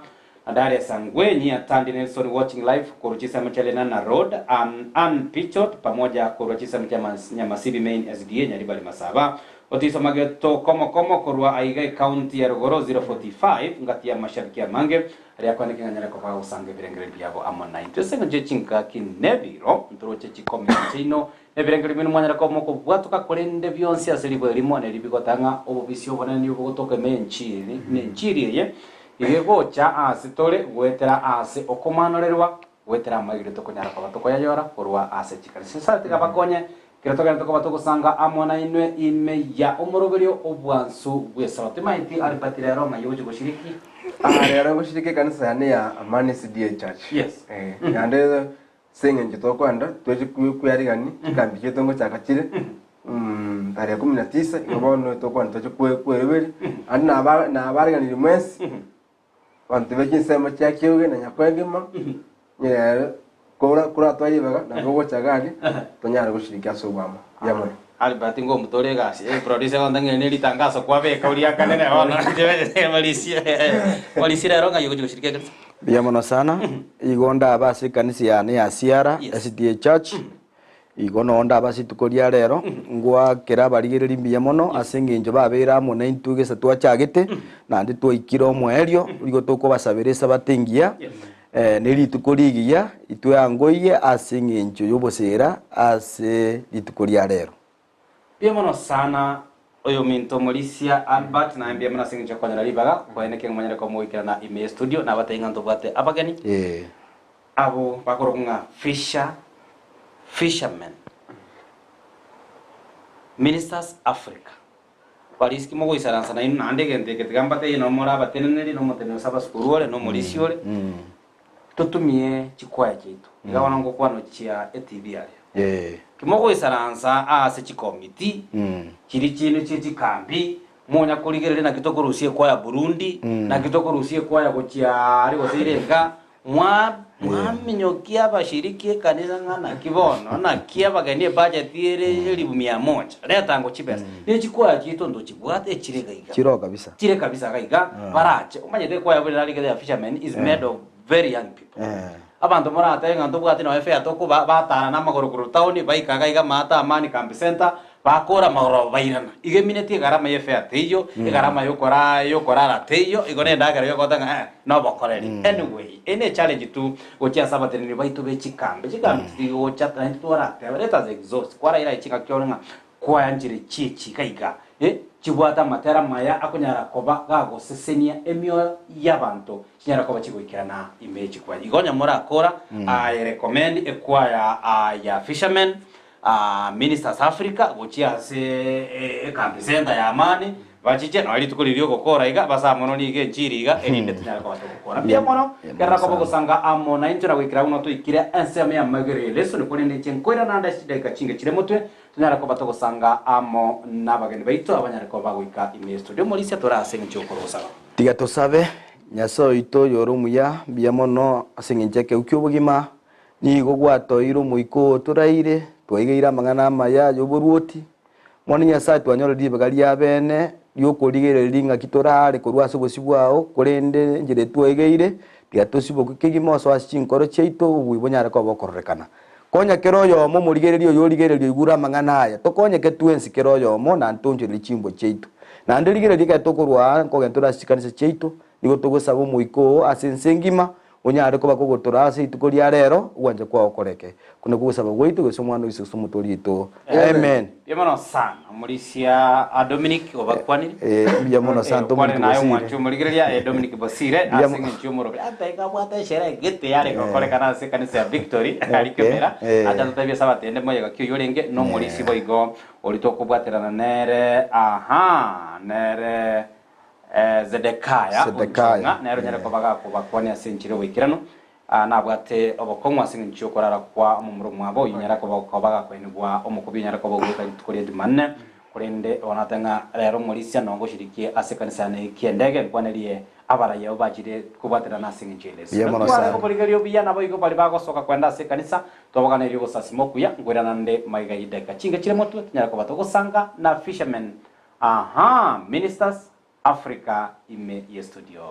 na Darius Angwenyi Atandi Nelson watching live korwa chisemo chia Lenana Road Ann Ann Pichot pamoja korwa chisemo chia Nyamasibi Main SDA Nyaribari Masaba Otiso mageto komo komo korwa aiga ecounty ya rogoro 045 ngati ya mashabiki amange aria akwaneke ng'a nyare koba agosanga ebirengererio biabo amo naintwe ase engencho ye chingaki nebiro ntoroche chikomenti chiaino nebirengererio bino mwanyare koba mokobwatoka korende bionsi ase ribo erimo neri bigoteba ng'a obobisi obonene nigo bogotoka ime y'enchiri nenchiri eye iga egocha aase tore goetera aase okomanorerwa Goetera amaiga tokonyara koba tokoyayora korwa ase chikanisa. Nyasae tiga abakonye kero togenderete koba togosanga amo nainwe ime ya omoroberio obwansu bw'Esabato. Timaeti Albert rero ng'ai ogochia goshiriki? Ah, rero ngoshiriki ekanisa yane ya Amani SDA Church. Yes. Eh, naende ase eng'encho tokoenda tweche kwearigani chikambi chiaito ngochaka chire tarehe kumi na tisa igo bono tokoenda toche kweroberia naende naba nabariganirie mwensi Abanto be chinsemo chia kiuge na nyakwegima, nyerere kora koratware ribaga nabo ogocha gari tonyare goshiriki ase obwamo. Mbuya mono. Albert ngomotore egasi, eh, producer gonta ng'e ne ritangaso kwabeka oria akanene bono Morisia, Morisia rero ng'ai ogochia goshiriki ekanisa? Mbuya mono sana, igo ndabe ase ekanisa yane ya Siara SDA Church, igo noo ndabe ase rituko ria rero, ngoakera abarigereria mbuya mono ase eng'encho babeire amo naintwe gesa twachagete, naende twaikire omoerio, nigo tokobasabera esabato engiya, ne rituko rigiya, itweangoiye ase eng'encho y'oboseera ase rituko ria rero. Mbuya mono sana oyominto omorisia Albert, naye mbuya mono ase eng'encho y'okonyora ribaga koeneke ng'a monyare koba mogoikerana ime ye studio, nabatebie ng'a ntobwate abageni abo bakorokwa ng'a Fisher Fishermen Ministers Africa. Barisiki mogoisaransa nainwe naende egento eke tiga mbatebie nabo more abateneneri, na omoteneneri ase abasukuru ore, na omorisia ore, totumie chikwaya chiaito. Iga bono ngokwana gochia etv aria. Timogoisaransa aase chikomiti chiria chiaino chie chikambi, monya korigereria naki tokorusia ekwaya Burundi, naki tokorusia ekwaya gochia aria gose Irenga, Mwa, mwaminyokia abashiriki ekanisa ng'a naki bono, naki abageni ebudget ere elifu mia moja, reta ango chibesa. Ne chikwaya chiaito ntochibwate echire iga iga. Chiroo kabisa. Chire kabisa iga iga, barache. Omanyete ekwaya buna erarigete ya fishermen is made of very young people. Abanto moratebe ng'a ntobwati nonya fare tokoba, batara namagoro korwa town, baika iga iga maate Amani Camp Centre, Bakora amagoroba bairana. Igo eminetie egarama y'efea teiyo, egarama y'okoraa y'okorara teiyo, igo nendagera y'ogota ng'a eh, nobokoreri. Anyway, eye ne challenge tu gochia ase abateneneri baito be chikambi. Chikambi chitiga gocha naende twarateba, let us exhaust, kwaraira aye chingaki ore ng'a kwayanchire chiechi iga iga, eh, chibwate amatera amaya akonyara koba gagosesenia emioyo y'abanto, chinyare koba chigoikerana ime ye chikwaya. Igo onye morakora, I recommend ekwaya ya fishermen, Ministers Africa gochia ase ekambi center ya Amani bachiche nonya rituko riria ogokora iga base amo nonya iga enchiri iga erinde tonyare koba togokora. Mbuya mono kerera koba ogosanga amo naintwe na goikera buna toikire ensemo ya magere ye lesson korende inche nkoirana ande ase chidakika chinge chire motwe tonyare koba togosanga amo nabageni baito abanyare koba bagoika ime ye studio. Omorisia tore ase eng'encho yokorwa gosaba. Tiga tosabe, Nyasae oito oyore omuya, mbuya mono ase eng'encho y'ekeegu ki'obogima, Nigo gwatoeire Omoika oo toraire, twaigeire amang'ana amaya ay'oboruoti. Bono Nyasae twanyorire ribaga ri'abeene ri'okorigereria ing'aki toraare korwa ase obosio bwao, korende enchera etwaigeire, tiga tosiboke kegima osoe ase chinkoro chiaito, obobui bonyare koba bokororekana. Konya kera oyomo omorigereria oyorigereria oigure amang'ana aya, tokonyeke twensi kera oyomo, na ntoonchorerie chimbwa chiaito. Naende rigereria ekero tokorwa aa, nkogenda tore ase chikanisa chiaito, nigo togosaba Omoika oo ase ense engima, Onyare koba kogotora ase rituko ria rero, ogwancha kwao koreke. Okwo nakwo ogosaba gwaito gose Omwana o Yeso Kristo Omotoori oito. Amen. Mbuya mono sana omorisia Dominic obakwanire. Eh, mbuya mono sana Eh, okwane Dominic naye Bosire. omwanchi omorigereria eh, Dominic Bosire Mbuya ase mo- eng'encho y'omoroberi ate abwate esherehe gete yare gokorekana ase ekanisa ya Victory Okay, ari Kemera eh. acha totebie esabato ende moyega ki oyio orenge nomorisia boigo oria tokobwaterana nere aha nere Zedekiah Zedekiah, Onchong'a nere onyare koba gakobakwania ase enchera y'oboikeranu, nabwate obokong'u ase engencho y'okorara kwa omomura omwabo, oyio onyare koba koba gakoenigwa omokubi onyare koba ogoika rituko ria Jumanne. Korende bono natebe ng'a rero omorisia nongo oshirikie ase ekanisa yane ki'endege, nkwanerie abarai abwo bachire kobwaterana ase engencho y'eleso. Mbuya mono Tware sana. koborigereria obuya naboigo baria bagosoka kwenda ase ekanisa, twabaganerie ogosasima okuya, nkoirana nde magega y'edaika chinke chire motwe, tonyare koba togosanga na fishermen Aha Ministers Africa ime ye studio.